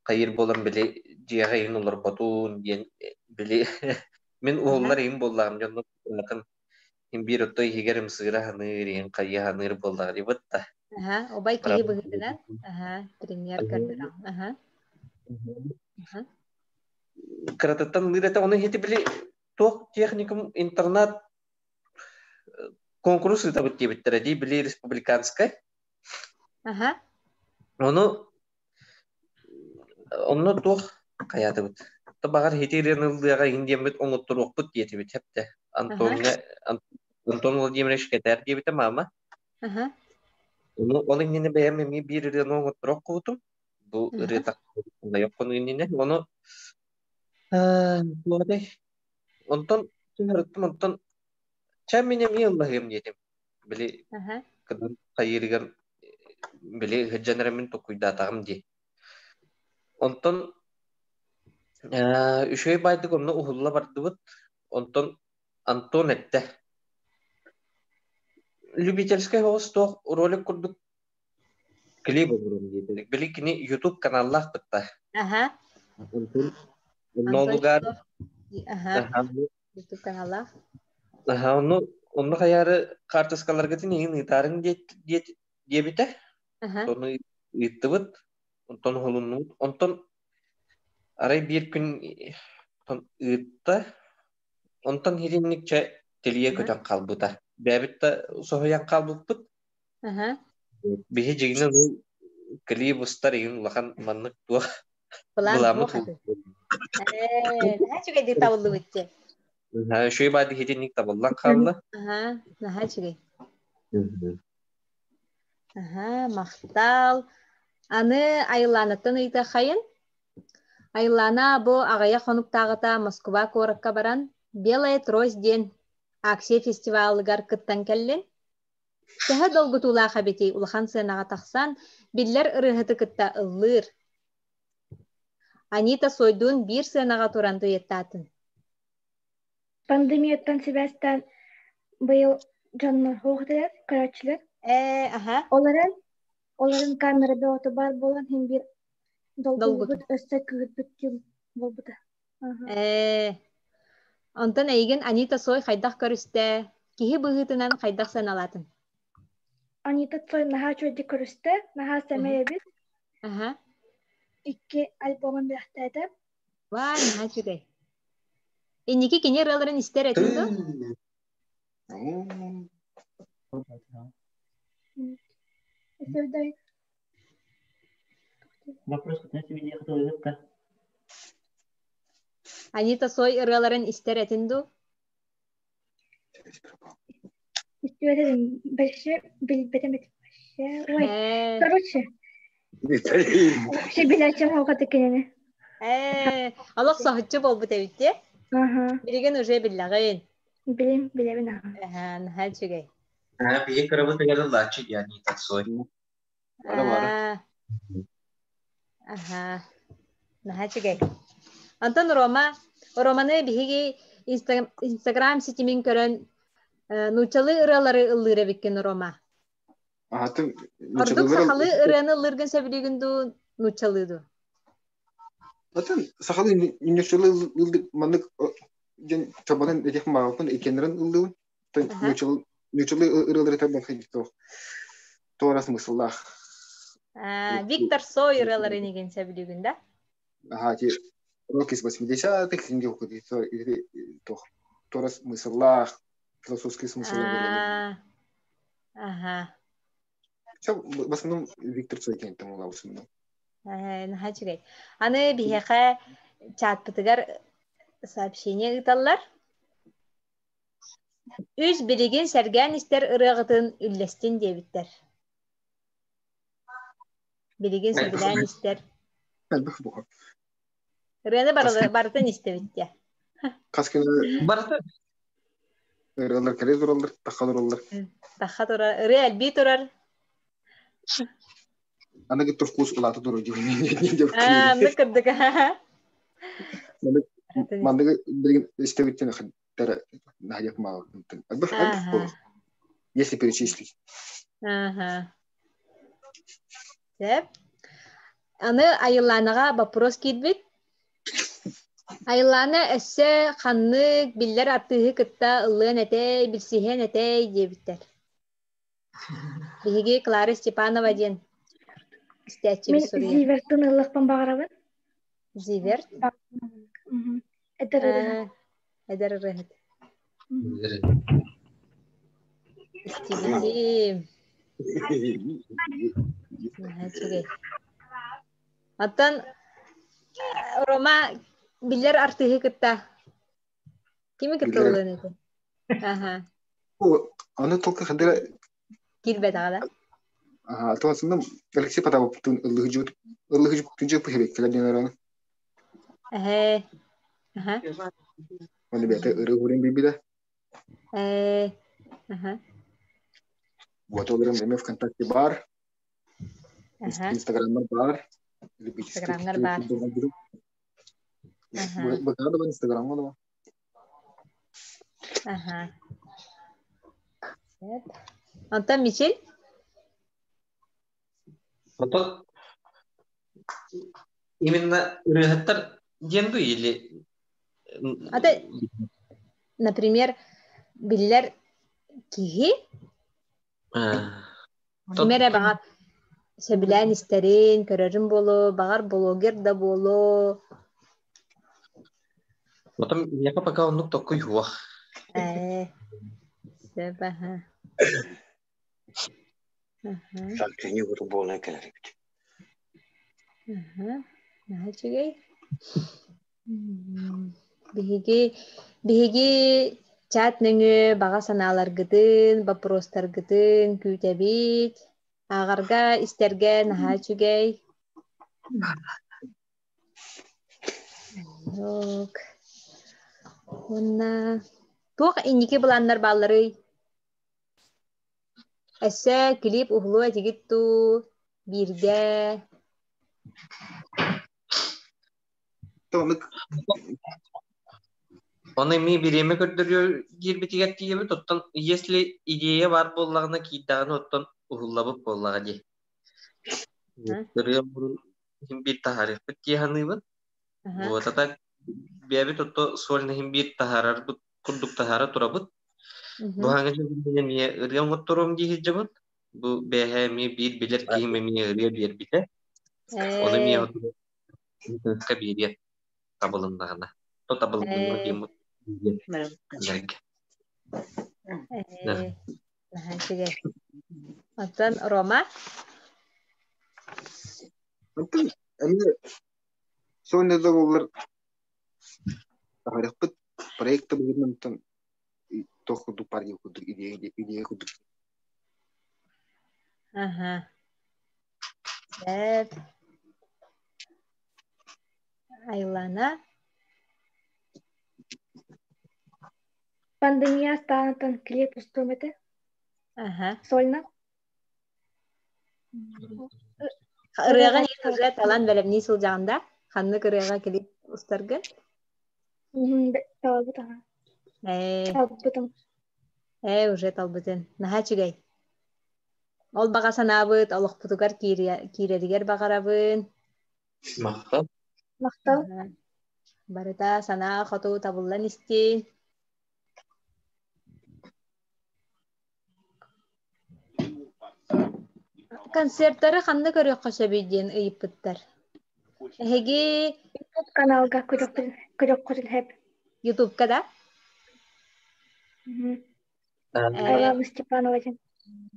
хайыыр буолан били дьиэҕэ иһин олорботун диэн били мин уһуллар иһин буоллаҕым дьонно иһин биир отто иһигэр ымсыыра саныыр иһин хайыы саныыр буоллаҕа дибит да. Аха, убай киһи быһыытынан, аха, премьер көрдөрөҕүн, аха. Кыратыттан ылыыр этэ, ону иһити били туох техникум интернат конкурс ыытабыт диэбиттэрэ дии, били республиканскай. Аха. Ону онно туох хайаатыбыт? Баҕар ити ырыаны ыллыаҕа иһин диэммит оҥотторуохпут диэтибит хэптэ. Антоҥҥа Антон Владимирович кэтээр диэбитэ маама. Ону ол иннинэ бэйэм эмиэ биир ырыаны оҥотторуох кубутум. Бу ырыа тахсыйоххун иннинэ. Ону туох Онтон түһэртим, онтон чэ мин эмиэ ыллаһыам диэтим. Били кыдын хайыырыгар били ыһырдьан эрэммин токуйдаатаҕым дии. Онтон үчүгэй баайдык онно уһулла бардыбыт. Онтон Антон эттэ. Любительскай соҕус туох ролик курдук клип оҥорон диэтэ. Били кини YouTube каналлаах бытта. Онтон онно Аха. YouTube каналлаах. Аха, онно онно хайаары хаартыскаларгытын иһин ыытаарыҥ диэт диэбитэ. Ону ыыттыбыт. Онтон уһулуннубут. Онтон арай биир күн ыытта. Онтон хиринникчэ тилийэ көтөн хаалбыта. Бэйэбит да соһуйан хаалбыппыт. Биһи дьиҥинэн ол клип устар иһин улахан маннык туох Былаан суох. Ээ, наһаа үчүгэйдик табыллыбыт дии. Үчүгэй баады хитинник табыллан хаалла. Аха, наһаа үчүгэй. Аха, махтал. Аны Айыллаанаттан ыйытыаххайын. Айыллаана бу аҕыйах хонуктааҕыта Москва куоракка баран «Белая трость» диэн акция фестивалыгар кыттан кэллин. Төһө долгутуулаах эбитий улахан сыанаҕа тахсан, биллэр ырыаһыты кытта ыллыыр. Анита Сойдуун биир сыанаҕа туран дуэттаатын. Пандемияттан сибээстээн быйыл дьоннор суох этилэр, көрөөччүлэр. Ээ, аха. Ол эрэн, ол эрэн камера бөҕөтө баар буолан иһин биир долгуйбут өссө кыыһырбыт ким буолбута. Ээ, онтон эйигин Анита Цой хайдах көрүстэ? Киһи быһыытынан хайдах сыаналаатын? Анита Цой наһаа үчүгэйдик көрүстэ, наһаа сэмэй эбит. Икки альбомун бэлэхтээтэ. Ваа, наһаа үчүгэй. Инники кини ырыаларын истэр этиҥ дуо? Вопрос да? Анита Цой ырыаларын истэр этин дуу? Истибэтим, вообще билбэтим вообще. Ой, короче, вообще билээччим хоҕото кинини. Ээ, олох соһуччу буолбут эбит дии. Билигин уже биллэҕин. Билим, билэбин аха. Аха, наһаа үчүгэй. Биһи кырабытыгар ыллааччы дии Анита Цой. Бара бара. Аха. Наһаа үчүгэй. Онтон Рома, Романы биһиги Инстаграм ситимин көрөн нууччалыы ырыалары ыллыыр эбиккин Рома. Аатын Ордук сахалыы ырыаны ыллыыргын сөбүлүүгүн дуу, нууччалыы дуу? Атын сахалыы нууччалыы ыллык маннык дьэн чобонун этих маалпын иккеннерин ыллыыбын. Нууччалыы ырыалары табан хайдах туора смысллаах. Виктор Цой ырыаларын игин сөбүлүүгүн да? Аха, ти рок из 80-х инги туора смысллаах, философский смысл. Аха. Все, в основном Виктор Цой кентем в основном. Наһаа үчүгэй. Аны биһиэхэ чатпытыгар сообщение ыыталлар. Үс билигин сэргээн истэр ырыаҕытын үллэстин диэбиттэр. Билигин сөбүлээн истэр. Элбэх буха. Ырыаны барытын истэбит дьэ. Хас күнү Барыта ырыалар кэлэ тураллар, тахха тураллар. Тахха турар, ырыа элбии турар. Аны кытта вкус улаата турар диэн. Аа, аны кырдык. Манныгы билигин истэбиттен наһайак маалытын. Элбэх элбэх буолар. Если перечислить. Ага. Сөп. Аны Айыллаанаҕа вопрос киирбит. Айыллаана өссө ханнык биллэр артыыһы кытта ыллыан этэй, билсиһиэн этэй диэбиттэр. Биһиги Клара Степанова диэн истээччибит Мин суруйар. Зивертын ыллахпын баҕарабын. Зиверт? Эдэр ырыаһыт. Эдэр ырыаһыт. Истибитим. Наһаа үчүгэй. Оттон Рома биллэр артыыһы кытта кими кытта ыллыан этэ? Аха. Аны только хандыра Киирбэтэҕэ да? Аха, туосуннум Алексей Потаповтуун ыллыһыдьыбыт ыллыһыдьыбыт пыһыбеккелер диэн ыраны. Эһээ. Аха. Оны бэйэтэ ырыы хурин билбитэ. Ээ. Аха. Вот олорон эми ВКонтакте бар. Аха. Инстаграммар бар. Инстаграмнар бар. Аха. БК да бар, Инстаграмга да бар. Аха. Сөп. Онтон Мичил? Ото именно ырыаһыттар диэн дуу или Ата, например, биллэр киһи ким эрэ баҕар сөбүлээн истэрин, көрөрүн буолуо, баҕар блогер да буолуо. Потом миэхэ пока оннук токкуй суох. Ээ, сөп аха. Саркыны курдук буолан кэлэр эбит. Аха, наһаа үчүгэй. Биһиги биһиги чат нөҥүө баҕа санааларгытын, боппуруостаргытын күүтэбит. Ааҕарга, истэргэ наһаа үчүгэй. Оннук. Уонна туох инники былааннар баалларый? Өссө клип уһулуо этигит дуу, бииргэ? Ону эмиэ бириэмэ көрдөрүө диирбитигэр тиийэбит, оттон если идея баар буоллаҕына киирдэҕинэ оттон уһуллабыт буоллаҕа дии. Ырыа иһин биир таһаарыахпыт дии саныыбын. Вот, а так бэйэбит отто сольно иһин биир таһаарарбыт курдук таһаара турабыт. Бу хаҥа дьылын эмиэ ырыа оҥотторуом дии сылдьабыт. Бу бэйэһэ эмиэ биир билэр киһим эмиэ ырыа биэрбитэ. Ону эмиэ интернетка биэриэ табылыннаҕына. То табылынна диэммит билэргэ. Наһаа үчүгэй. Оттон Рома? Оттон эмиэ Соня да буоллар таһаарыахпыт проекта быһыытынан туох курдук партия курдук идея идея курдук. Аха. Сөп. Айлана. Пандемия астаанаттан клип устуом этэ. Аха. Сольно. Ырыаҕын уже талан бэлэмнии сылдьаҕын да? Ханнык ырыаҕа клип устаргын? Талбыт аха. Ээ. Талбытым. Ээ, уже талбытын. Наһаа үчүгэй. Ол баҕа санаабыт олохпутугар киирэригэр баҕарабын. Махтал. Махтал. Барыта санаа хоту табыллан истин. Концерттары ханна көрүөххэ сөбүй диэн ыйыппыттар. Эһиги YouTube каналга көрүөххүтүн сөп. Ютубка да? Айлана Степанова диэн.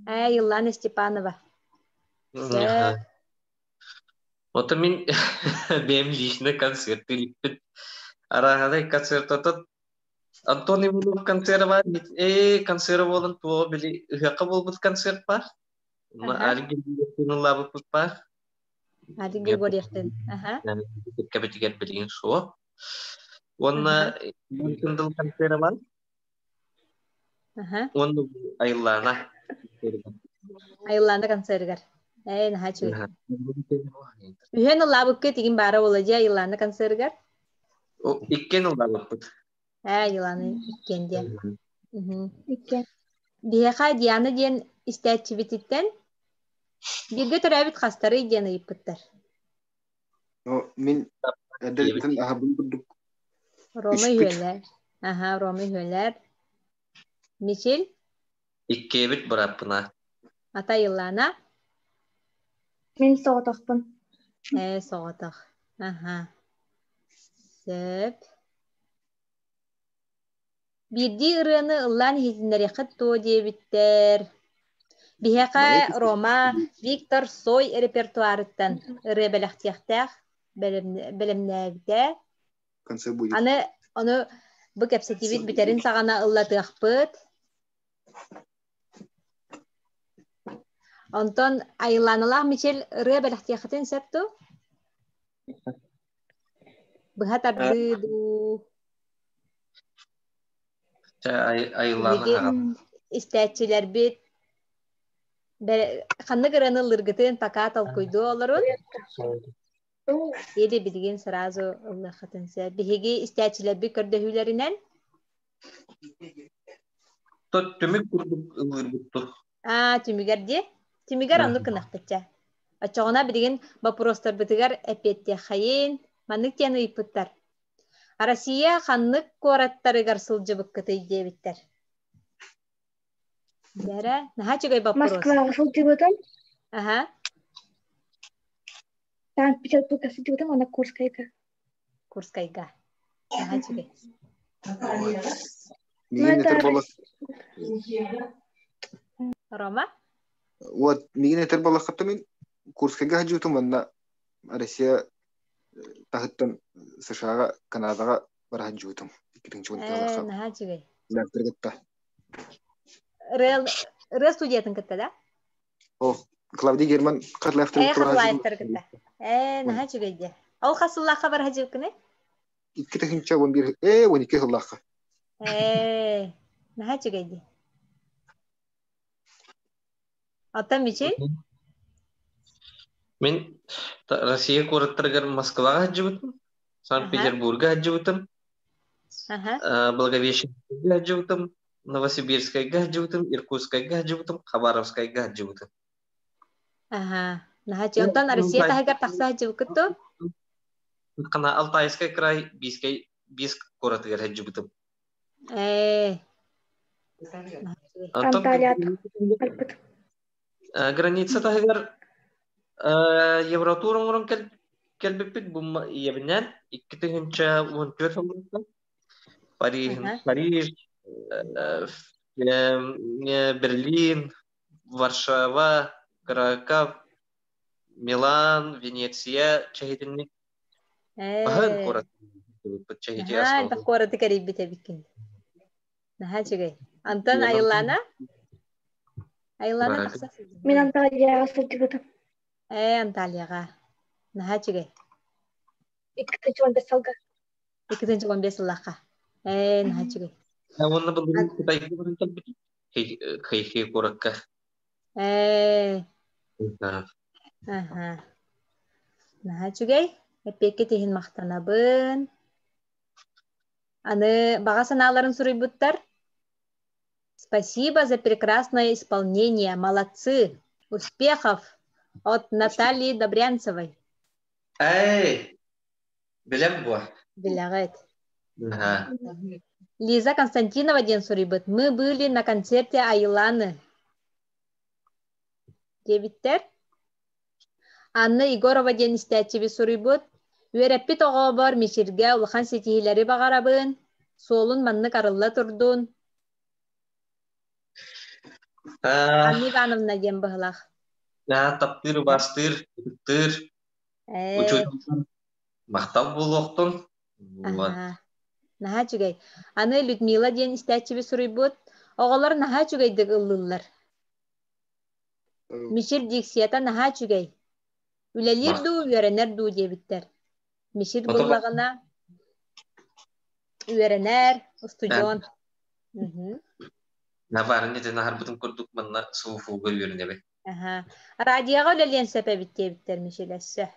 Айлана Степанова. Ото мин бэйэм лично концерт илиппит. Арааһадай концертотот Антон Иванов концерт бар. Э, концерт буолан туоҕа били ыһыахха буолбут концерт бар. Али Григорьевтыын ыллаабыппыт бар. Али Григорьевтыын. Аха. Кэбитигэр билигин суох. Уонна Кындыл концерт бар. Уонна Айыллаана. Айыллаана концерыгар. Ээ, наһаа үчүгэй. Үһүөн ыллаабыкка тигин баара буола дии Айыллаана концерыгар. Иккиэн ыллаабыппыт. Ээ, Айыллаана иккиэн диэн. Иккиэн. Биһиэхэ Диана диэн истээччибититтэн бииргэ төрөөбүт хастарый диэн ыйыппыттар. Ну, мин эдэртэн аһабын курдук Рома үһүөлэр. Аха, Рома үһүөлэр. Мичил? Иккиэбит бырааппына. Ата Илана? Мин соҕотохпун. Ээ, соҕотох. Аха. Сөп. Биирдии ырыаны ыллаан иһитиннэриэххит дуо диэбиттэр. Биһиэхэ Рома Виктор Цой репертуарыттан ырыа бэлэхтиэхтээх бэлэмнээбитэ. Аны ону бу кэпсэтиибит бүтэрин саҕана ыллатыахпыт. Онтон Айыллааналаах Мичил ырыа бэлэхтиэххитин сөп дуу? Быһа тардыы дуу? Айыллаана истээччилэрбит ханнык ырыаны ыллыргытын пока толкуйдуу олорун. Или билигин сразу ыллыаххытын сөп. Биһиги истээччилэрбит көрдөһүүлэринэн Түмүк курдук ыллыырбыт Аа, түмүгэр дии. Түмүгэр оннук гынахпытча. Оччоҕуна билигин боппуруостарбытыгар эппиэттиэххэйин. Маннык диэн ыйыппыттар. Россия ханнык куораттарыгар сылдьыбыккытый диэбиттэр. Дьэрэ, наһаа үчүгэй боппуруос. Москваҕа сылдьыбытым. Аха. Санкт-Петербурга сылдьыбытым уонна Курскайга. Курскайга. Наһаа үчүгэй. Миигин этэр буолла. Рома? Вот миигин этэр буоллаххыта мин Курскайга сылдьыбытым уонна Россия таһыттан США-ҕа, Канадаҕа бара сылдьыбытым. Ээ, наһаа үчүгэй. кытта. Ырыа студиятын кытта да? О, Клавдий Герман Хатлаевтары кытта. Ээ, Хатлаевтары кытта. Ээ, наһаа үчүгэй дии. Ол хас сыллаахха бара сылдьыбыккыный? 2 11 12 сыллаахха. Ээ, наһаа үчүгэй дии. Оттон Мичил? Мин Россия куораттарыгар Москваҕа сылдьыбытым, Санкт-Петербурга сылдьыбытым, Благовещенскайга сылдьыбытым, Новосибирскайга сылдьыбытым, Иркутскайга сылдьыбытым, Хабаровскайга сылдьыбытым. Аха. Наһаа Онтон Россия таһыгар тахса сылдьыбыккыт дуо? Хана Алтайскай край Бийскэй Бийск куоратыгар сылдьыбытым. Ээ. Анталият барбыт. Граница таһыгар Евротур оҥорон кэлбиппит бу ийэбинээн 2014 сылларыттан Париж, Париж, Берлин, Варшава, Краков, Милан, Венеция чэһитинник Баһын куорат чэһити Наһаа куораты кэрийбит эбиккин. Наһаа үчүгэй. Антон Айыллаана? Айыллаана тахса Мин Анталияҕа сылдьыбытым. Ээ, Анталияҕа. Наһаа үчүгэй. 215 сылга. 215 сыллаахха. Ээ, наһаа үчүгэй. Уонна былырыын Кытайга баран кэлбитим. Хэйхэ куоракка. Ээ. Аха. Наһаа үчүгэй. Эппиэккит иһин махтанабын. Аны баҕа санааларын суруйбуттар. Спасибо за прекрасное исполнение. Молодцы. Успехов от Натальи Добрянцевой. Эй, билем буо. Билэҕит. Лиза Константинова диэн суруйбут. Мы были на концерте Айланы. Диэбиттэр. Анна Егорова диэн истээччибит суруйбут. Үөрэппит оҕобор Мичиргэ улахан ситиһиилэри баҕарабын. Суолун маннык арылла турдун. Анна Ивановна диэн быһылаах. Таптыыр, убаастыыр, ытыктыыр учуутал махтал буолуохтун. Наһаа үчүгэй. Аны Людмила диэн истээччибит суруйбут. Оҕолор наһаа үчүгэйдик ыллыыллар. Мичил дикцията наһаа үчүгэй. Үлэлиир дуу, үөрэнэр дуу диэбиттэр. Мичил буллаҕына үөрэнэр, устудьуон. Набарын итин аһарбытым курдук манна СУФУга үөрэнэбин. Радиоҕа үлэлиэн сөп эбит диэбиттэр Мичил өссө.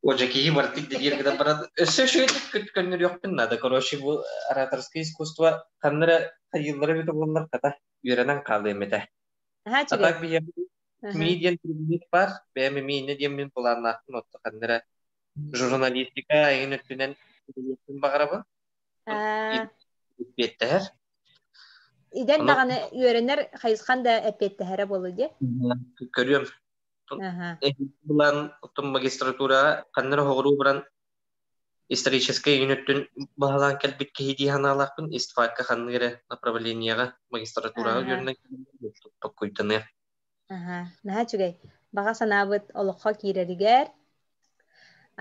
Ожа киһи бартык диир гынан баран өссө үчүгэйдик көннөрүөхпүн наада. Короче, бу ораторское искусство ханна эрэ хайыыллара эбитэ буоллар хата үөрэнэн хаалыам этэ. Наһаа А үчүгэй. так биһиэхэ МИ диэн предмет баар. Бэйэм эмиэ иннэ диэммин былааннаахпын отто ханна эрэ журналистика эҥин өттүнэн үлэлиэхпин баҕарабын. Эппиэттэһэр. Идэн Ону даҕаны үөрэнэр хайысхан да эппиэттэһэрэ буолуо дии. Көрүөм. Былаан оттон магистратураҕа ханна эрэ оһоҕуруу баран историческай иҥин өттүн баһылаан кэлбит киһи дии санаалаахпын. Истфакка ханнык эрэ направлениеҕа магистратураҕа үөрэнэн токкуйданыа. Аха, наһаа үчүгэй. Баҕа санаабыт олоххо киирэригэр.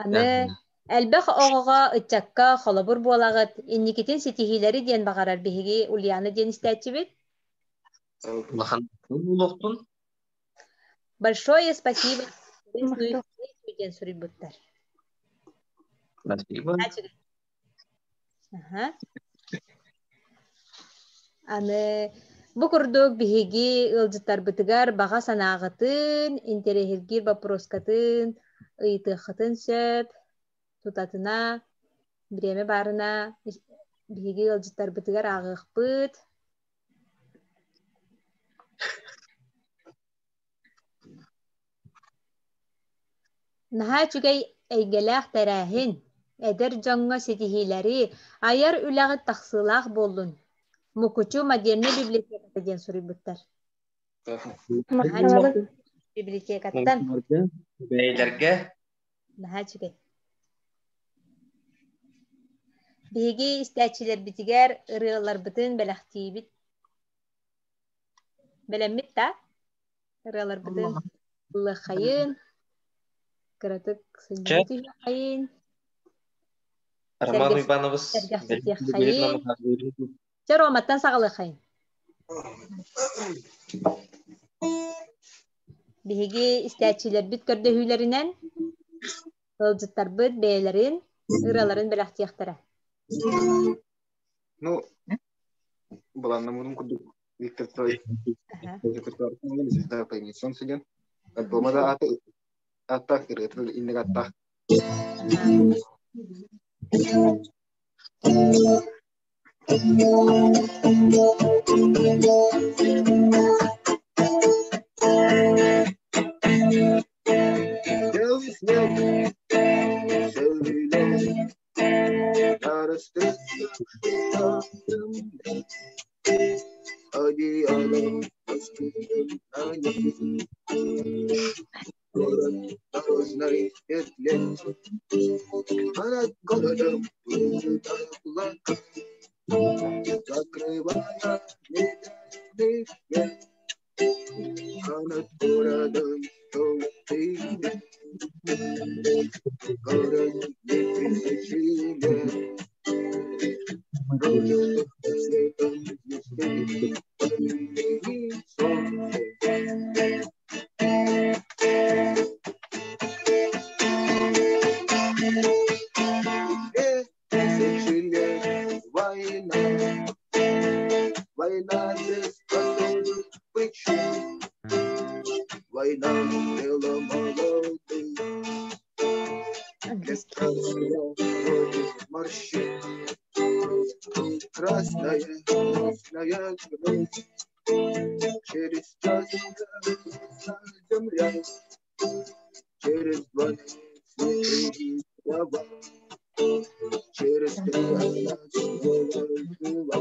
Аны элбэх оҕоҕо, ыччакка холобур буолаҕыт, инникитин ситиһиилэри диэн баҕарар биһиги Ульяна диэн истээччибит. Улахан буолуохтун. Большое спасибо диэн суруйбуттар. Спасибо. Аха. Аны бу курдук биһиги ыалдьыттарбытыгар баҕа санааҕытын, интэриэһиргиир боппуруоскатын ыйытыаххытын сөп. Тутатына, бириэмэ баарына биһиги ыалдьыттарбытыгар ааҕыахпыт. Наһаа үчүгэй эйгэлээх тэрээһин, эдэр дьоҥҥо ситиһиилэри, айар үлэҕит тахсыылаах буоллун. Мукучу модельнай библиотеката диэн суруйбуттар. Махтанабын. Библиотекаттан. Бэйэлэргэ. Наһаа үчүгэй. Биһиги истээччилэрбитигэр ырыаларбытын бэлэхтиибит. Бэлэммит да? Ырыаларбытын ыллыаххайын, кыратык сынньана түһүөххэйин, Роман Иванович сэргэхситиэххэйин. Чэ, Роматтан саҕалыаххайын. Биһиги истээччилэрбит көрдөһүүлэринэн ыалдьыттарбыт бэйэлэрин ырыаларын бэлэхтиэхтэрэ. Ну, былааннаммытым курдук Виктор Цой Звезда по имени Солнце диэн. Альбома да ааты ааттаах, ырыата да инник ааттаах. Белый снег, целый лес, Одеялом на ней. Город дорожной петле, а над городом плывут облака, закрывая медный свет. А над городом желтый город 2000 лет. Прожил светом звезды, по солнце. 2000 лет война, война без особых причин. Война дело молодых, для страшного против морщин. Красная, красная кровь, через час земля, через два трава, через три она снова жива.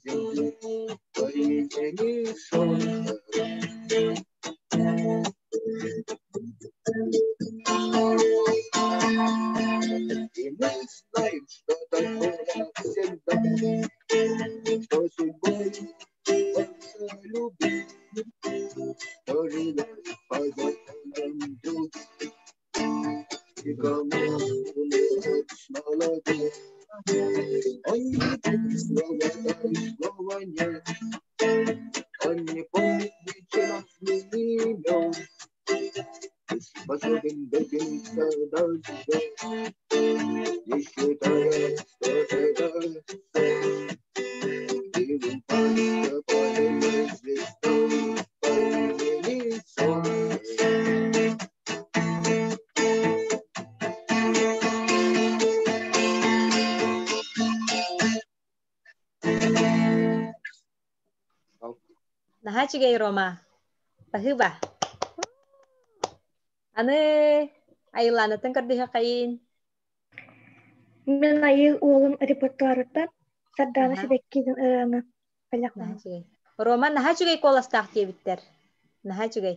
Земли по имени Солнце. И мы знаем, что такое всегда, что судьбой больше любить, что живет по законам других. И кому умирать молодых, он не помнит слова да и слова нет, он не помнит ни чинов, ни имен, способен добиться до звезд, не считая, что это сон. И упасть падает звездой по имени Солнце. Наһаа үчүгэй Рома. Баһыыба. Аны Айыллаанаттан көрдөһүөххэйин. Мин айыы уолум репертуарыттан Сардаана Сибэккиин ырыаны Наһаа үчүгэй. Рома наһаа үчүгэй куоластаах диэбиттэр. Наһаа үчүгэй.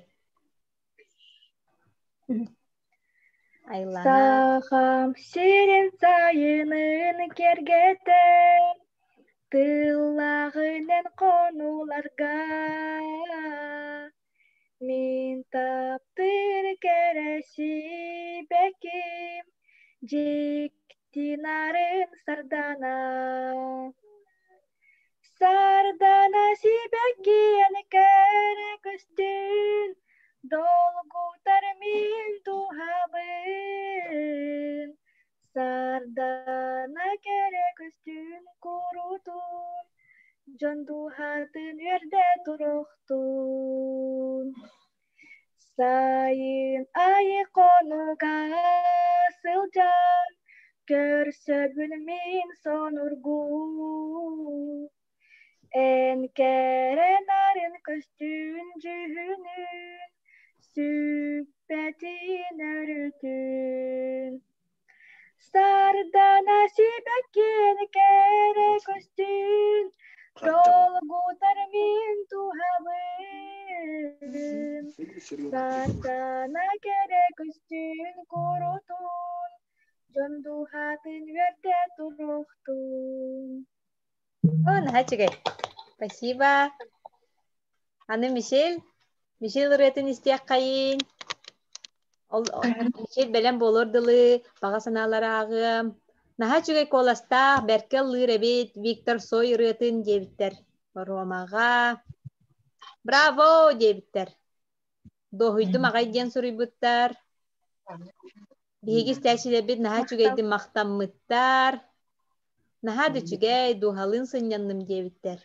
Айыллаана. Сахам сирин сайынын киэргэтэн, тыллааҕынан хонууларга мин таптыыр кэрэ сибэкким, дьикти нарын сардаана. Сардаана сибэккиэн кэрэ көстүүн, долгутар мин дууһабын. Сардаана кэрэ көстүүн курутун, дьон дууһатын үөрдэ туруохтун. Сайын айы хонуга сылдьан, көрсөбүн мин сонургуу. Эн кэрэ нарын көстүүн дьүһүнүн, сүппэтин өрүтүн. Сардаана сибэккиэн кэрэ көстүүн, долгутар мин туһабын. Сардаана кэрэ көстүүн курутун, дьон дууһатын үөрдэ туруохтун. О, наһаа үчүгэй. Спасибо. Аны Мишель, Мишель ырыатын истиэххэйин. Ол Мишель бэлэм буолуор дылы баҕа санаалары ааҕыам. Наһаа үчүгэй куоластаах, бэркэ ыллыыр эбит Виктор Цой ырыатын диэбиттэр. Ромаҕа. Браво диэбиттэр. Дуоһуйдум аҕай диэн суруйбуттар. Биһиги истээччилэрбит наһаа үчүгэйдик махтаммыттар. Наһаа да үчүгэй, дууһалыын сынньанным диэбиттэр.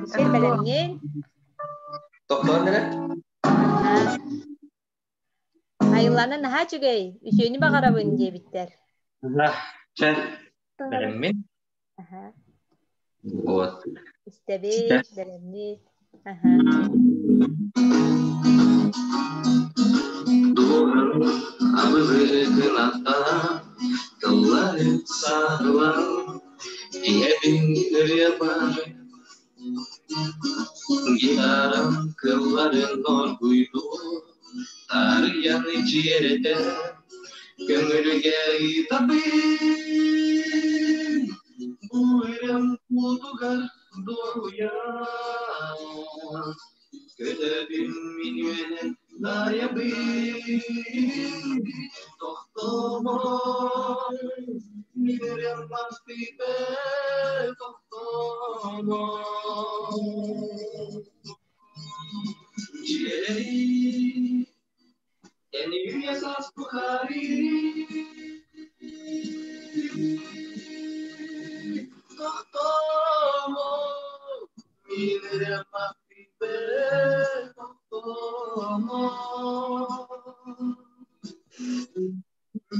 Мишель бэлэмниин. Тохтоон эрэ. Айыллана наһаа үчүгэй, үтүөнү баҕарабын диэбиттэр. Чэ, бэлэммин. Вот. Истэбит, бэлэммит. Аха. Дууһам абылыы кынаттаан, тыллары саҕалаан, иһэбин ырыабар. Гитарам кылларын оргуйдуу, таарыйан дьиэрэтэ, көҥүлүгэ ыытабын. Бу ырыам уотугар дуоһуйан, көтөбүн мин үөнэ дайабын. Тохтомо, мин ырыам мастыыта тохтомо. Дьиэлэри, эн үйэ саас тухары тохтомо, мин ырыам мастыыта тохтомо.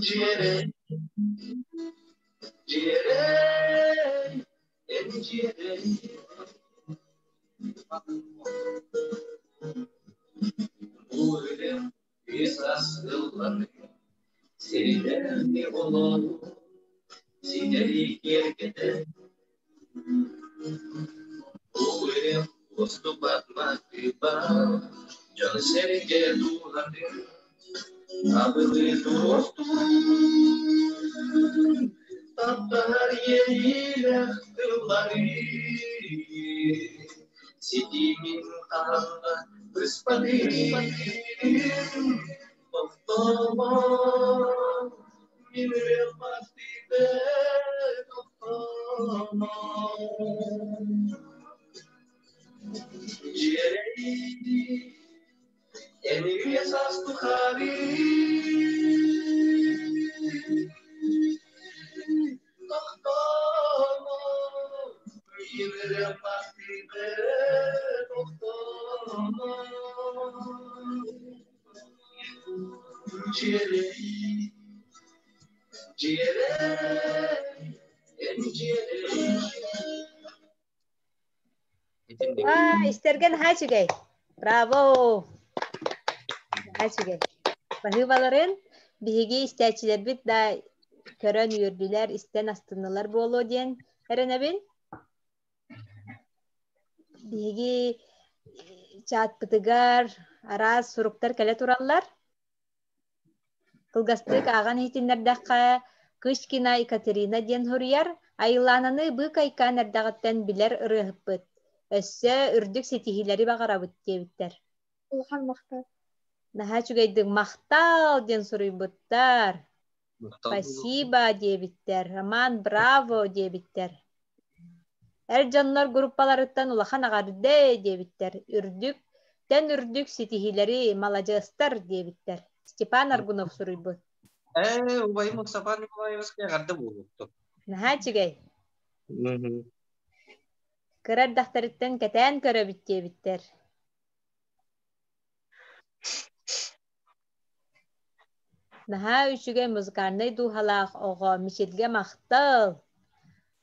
Дьиэрэй, дьиэрэй, эн дьиэрэй. Бу үлэм үс ылланыы, сиринэн олоруу, ситэри киэргэтэн. Бу үлэм уостубат матыыба, дьон-сэргэ дууһатын абылыы туруохтун. Таптаһар иэйиилээх тыллары ситимин хаһан да быспатым. Тохтомо, мин ырыам мастыыта тохтомо. Дьиэрэй, эн үйэ саас тухары тохтомо, мин ырыам мастыыта тохтомо. Дьиэрэй, дьиэрэй, эн дьиэрэй. А, истэргэ наһаа үчүгэй. Браво! Наһаа үчүгэй. Баһыыбаларын биһиги истээччилэрбит да көрөн үөрдүлэр, истэн астыннылар буолуо диэн эрэнэбин. Биһиги чатпытыгар араас суруктар кэлэ тураллар. Кылгастык ааҕан иһитиннэрдэххэ, Кычкина Екатерина диэн суруйар, Айыллаананы быыкайкаан эрдэҕиттэн билэр ырыаһыппыт. Өссө үрдүк ситиһиилэри баҕарабыт диэбиттэр. Улахан махтал. Наһаа үчүгэйдик махтал диэн суруйбуттар. Спасибо диэбиттэр. Роман браво диэбиттэр. Эр дьоннор группаларыттан улахан эҕэрдэ диэбиттэр. Үрдүк, тэн үрдүк ситиһиилэри маладьыастар диэбиттэр. Степан Аргунов суруйбут. Ээ, убайым Степан Николаевичка эҕэрдэ буолуохтун. Наһаа үчүгэй. Кыра эрдэхтэриттэн кэтээн көрөбүт диэбиттэр. Наһаа үчүгэй музыкальнай дууһалаах оҕо Мичилгэ махтал!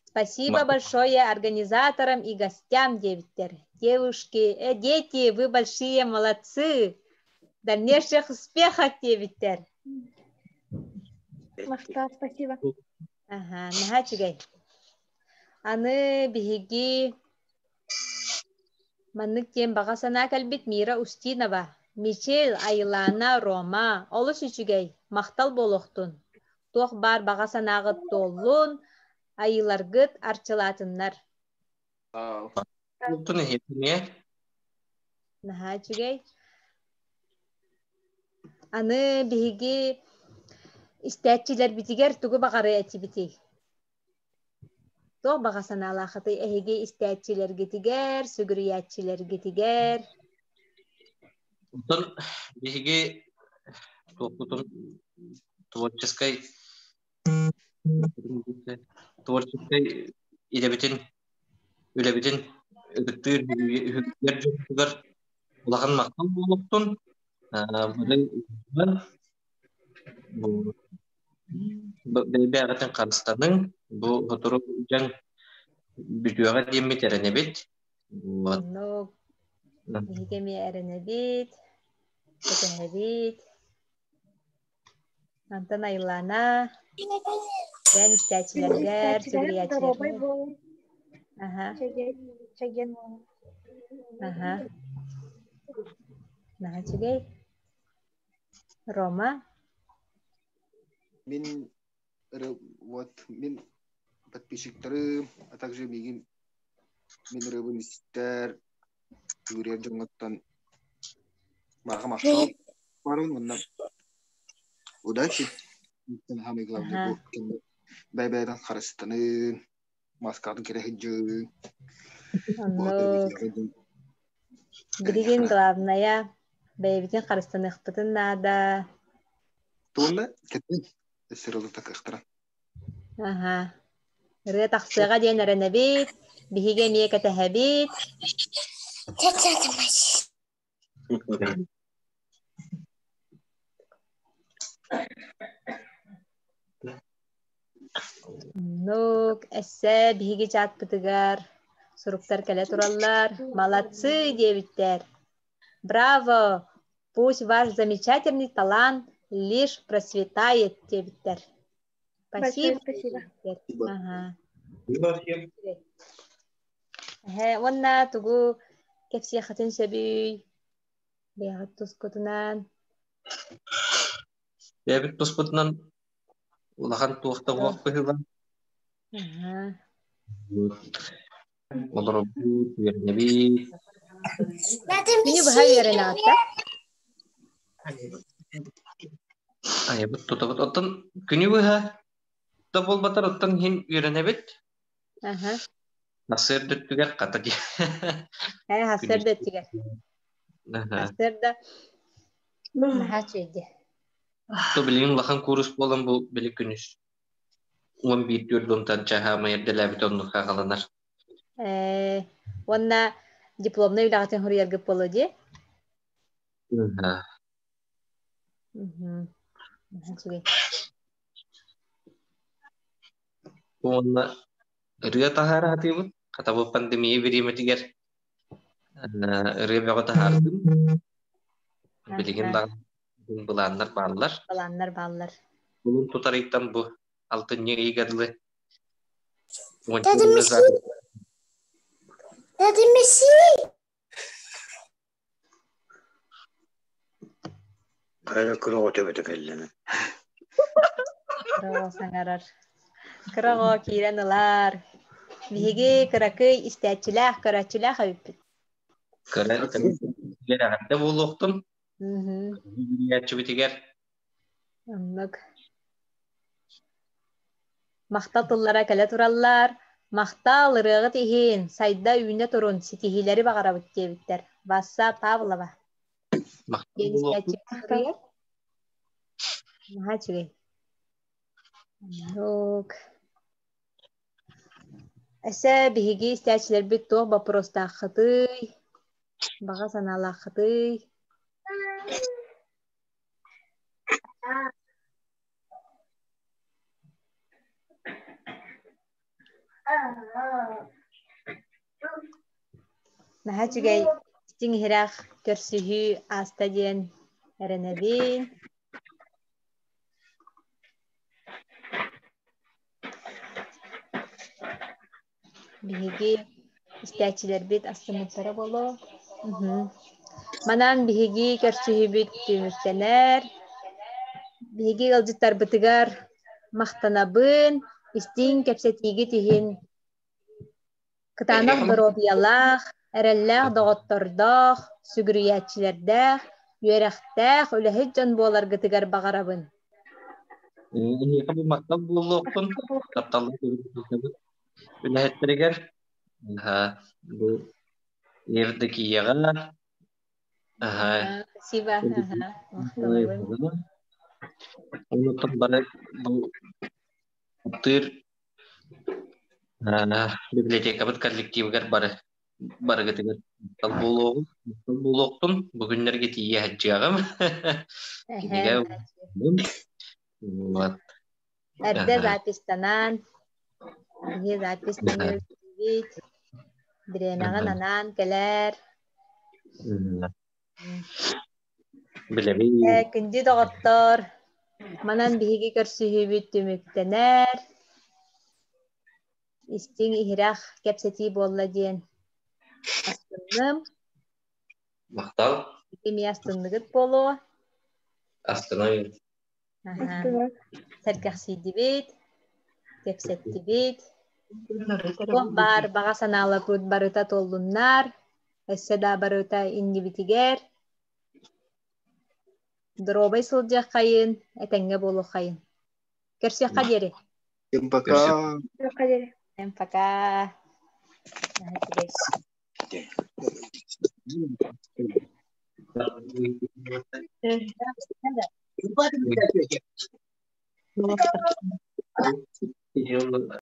Спасибо большое организаторам и гостям диэбиттэр. Девушки, дети, вы большие молодцы! Дальнейших успехов диэбиттэр. Махтал, спасибо. Аха, наһаа үчүгэй. Аны биһиги Маннык диэн баҕа санаа кэлбит Мира Устинова, Мичил, Айылаана, Рома, олус үчүгэй, махтал буолуохтун. Туох баар баҕа санааҕыт туоллун, айыыларгыт арчылаатыннар. Туохтун иһитиниэ? Наһаа үчүгэй. Аны биһиги истээччилэрбитигэр тугу баҕарыа этибитий? Туох баҕа санаалаахытый эһиги истээччилэргитигэр, сүгүрүйээччилэргитигэр? Оттон биһиги туохпутун творческай творческай идэбитин, үлэбитин ытыктыыр үһүгэр дьонугар улахан махтал буолуохтун. Бары Бэйбээҕитин харыстаныҥ, бу сотору дьаҥ бүтүөҕэ диэммит эрэнэбит. Вот. Оннук. Биһиги эмиэ эрэнэбит, кэтэһэбит. Антон Айлана, бэйэн истээччилэргэр, Истээччилэрим доруобай сүгүрүйээччилэргэр. буолун, Аха, чэгиэн, чэгиэн буолун. аха. Наһаа үчүгэй. Рома? Мин вот мин подписчиктарым, а также миигин мин ырыабын истэр, үөрэр дьоҥҥоттон барҕа махтал барын уонна удачи. Самое главное бу бэйбэйдэн харыстанын, маскатын кэрэ сылдьын. Оннук. Билигин главное бэйэбитин харыстаныахпытын наада. Туонна кэтин сырылы такыахтара. Аха. Ырыа тахсыаҕа диэн эрэнэбит, биһиги эмиэ кэтэһэбит. Оннук, эссе биһиги чаатпытыгар суруктар кэлэ тураллар. Молодцы диэбиттэр. Браво! Пусть ваш замечательный талант лишь процветает диэбиттэр. Большое спасибо. Ага. Эһэ, уонна тугу кэпсиэххитин сөбүй? Бэйэҕит тускутунан. Бэйэбит туспутунан улахан туох да буох быһыылаах. Олоробут, үөрэнэбит. Күнү быһа үөрэнэҕит да? Айабыт тутабыт. Оттон күнү быһа да буолбатар, оттон иһин үөрэнэбит. Сарсыарда өттүгэр хата дии. Ээ, сарсыарда өттүгэр. Сарсыарда наһаа үчүгэй. То билигин улахан куурус буолан бу били күнүс 11 түөрт уонтан чаһаамай эрдэлээбит оннук хааланар. Ээ, уонна дипломнай үлэҕитин суруйаргыт буолуо дии? Үчүгэй. Уонна ырыа таһаара сатыыбыт. Хата бу пандемия бириэмэтигэр ырыа бөҕө таһаардым. Билигин даҕаны былааннар бааллар. Былааннар бааллар. Кулун тутар ыйтан бу алтынньы ыйга дылы Кыра кыра оҕо төбөтө кэллэнэ. Кыра оҕо саҥарар. Кыра оҕо киирэн ылар. Биһиги кыракый истээччилээх, көрөөччүлээх эбиппит. Кыра эҕэрдэ буолуохтун. Үөрүйээччибитигэр. Оннук. Махтал тыллара кэлэ тураллар. Махтал ырыаҕыт иһин, сайда үүнэ турун, ситиһиилэри баҕарабыт диэбиттэр. Васса Павлова. Махтал буолуохтун. Наһаа үчүгэй. Оннук. Эсэ биһиги истээччилэрбит туох боппуруостааххытый? Баҕа санаалааххытый? Наһаа үчүгэй истиҥ иһирэх көрсүһүү ааста диэн эрэнэбин. Биһиги истээччилэрбит астыммыттара буолуо. Манан биһиги көрсүһүүбүт түмүктэнэр. Биһиги ыалдьыттарбытыгар махтанабын, истиҥ кэпсэтиигит иһин. Кытаанах доруобуйалаах, эрэллээх доҕоттордоох, сүгүрүйээччилэрдээх, үөрэхтээх, үлэһит дьон буоларгытыгар баҕарабын. Эһиэхэ бу махтал буолуохтун, тапталлаах үлэһиттэригэр бу Евдокияҕа Спасибо. Онуттан бары бу таптыыр библиотекабыт коллективыгар бары барыгытыгар махтал буолуоҕун, махтал буолуохтун. Бу күннэргэ тиийэ сылдьыаҕым. Кинигэ вот. Эрдэ запистанан, биһи запись нөҥүө бириэмэҕин анаан кэлээр. Билэбин. Күндү доҕоттор, манан биһиги көрсүһүүбүт түмүктэнэр. Истиҥ иһирэх кэпсэтии буолла диэн астынным. Махтал. Эмиэ астынныгыт буолуо. Астынабын. Сэргэхсийдибит, кэпсэттибит. Туох баар баҕа санааларбыт барыта туоллуннар, өссө да барыта иннибитигэр. Доруобай сылдьыаххайын, этэҥҥэ буолуоххайын. Көрсүөххэ диэри. Всем пока. Всем пока. Көрсүөххэ.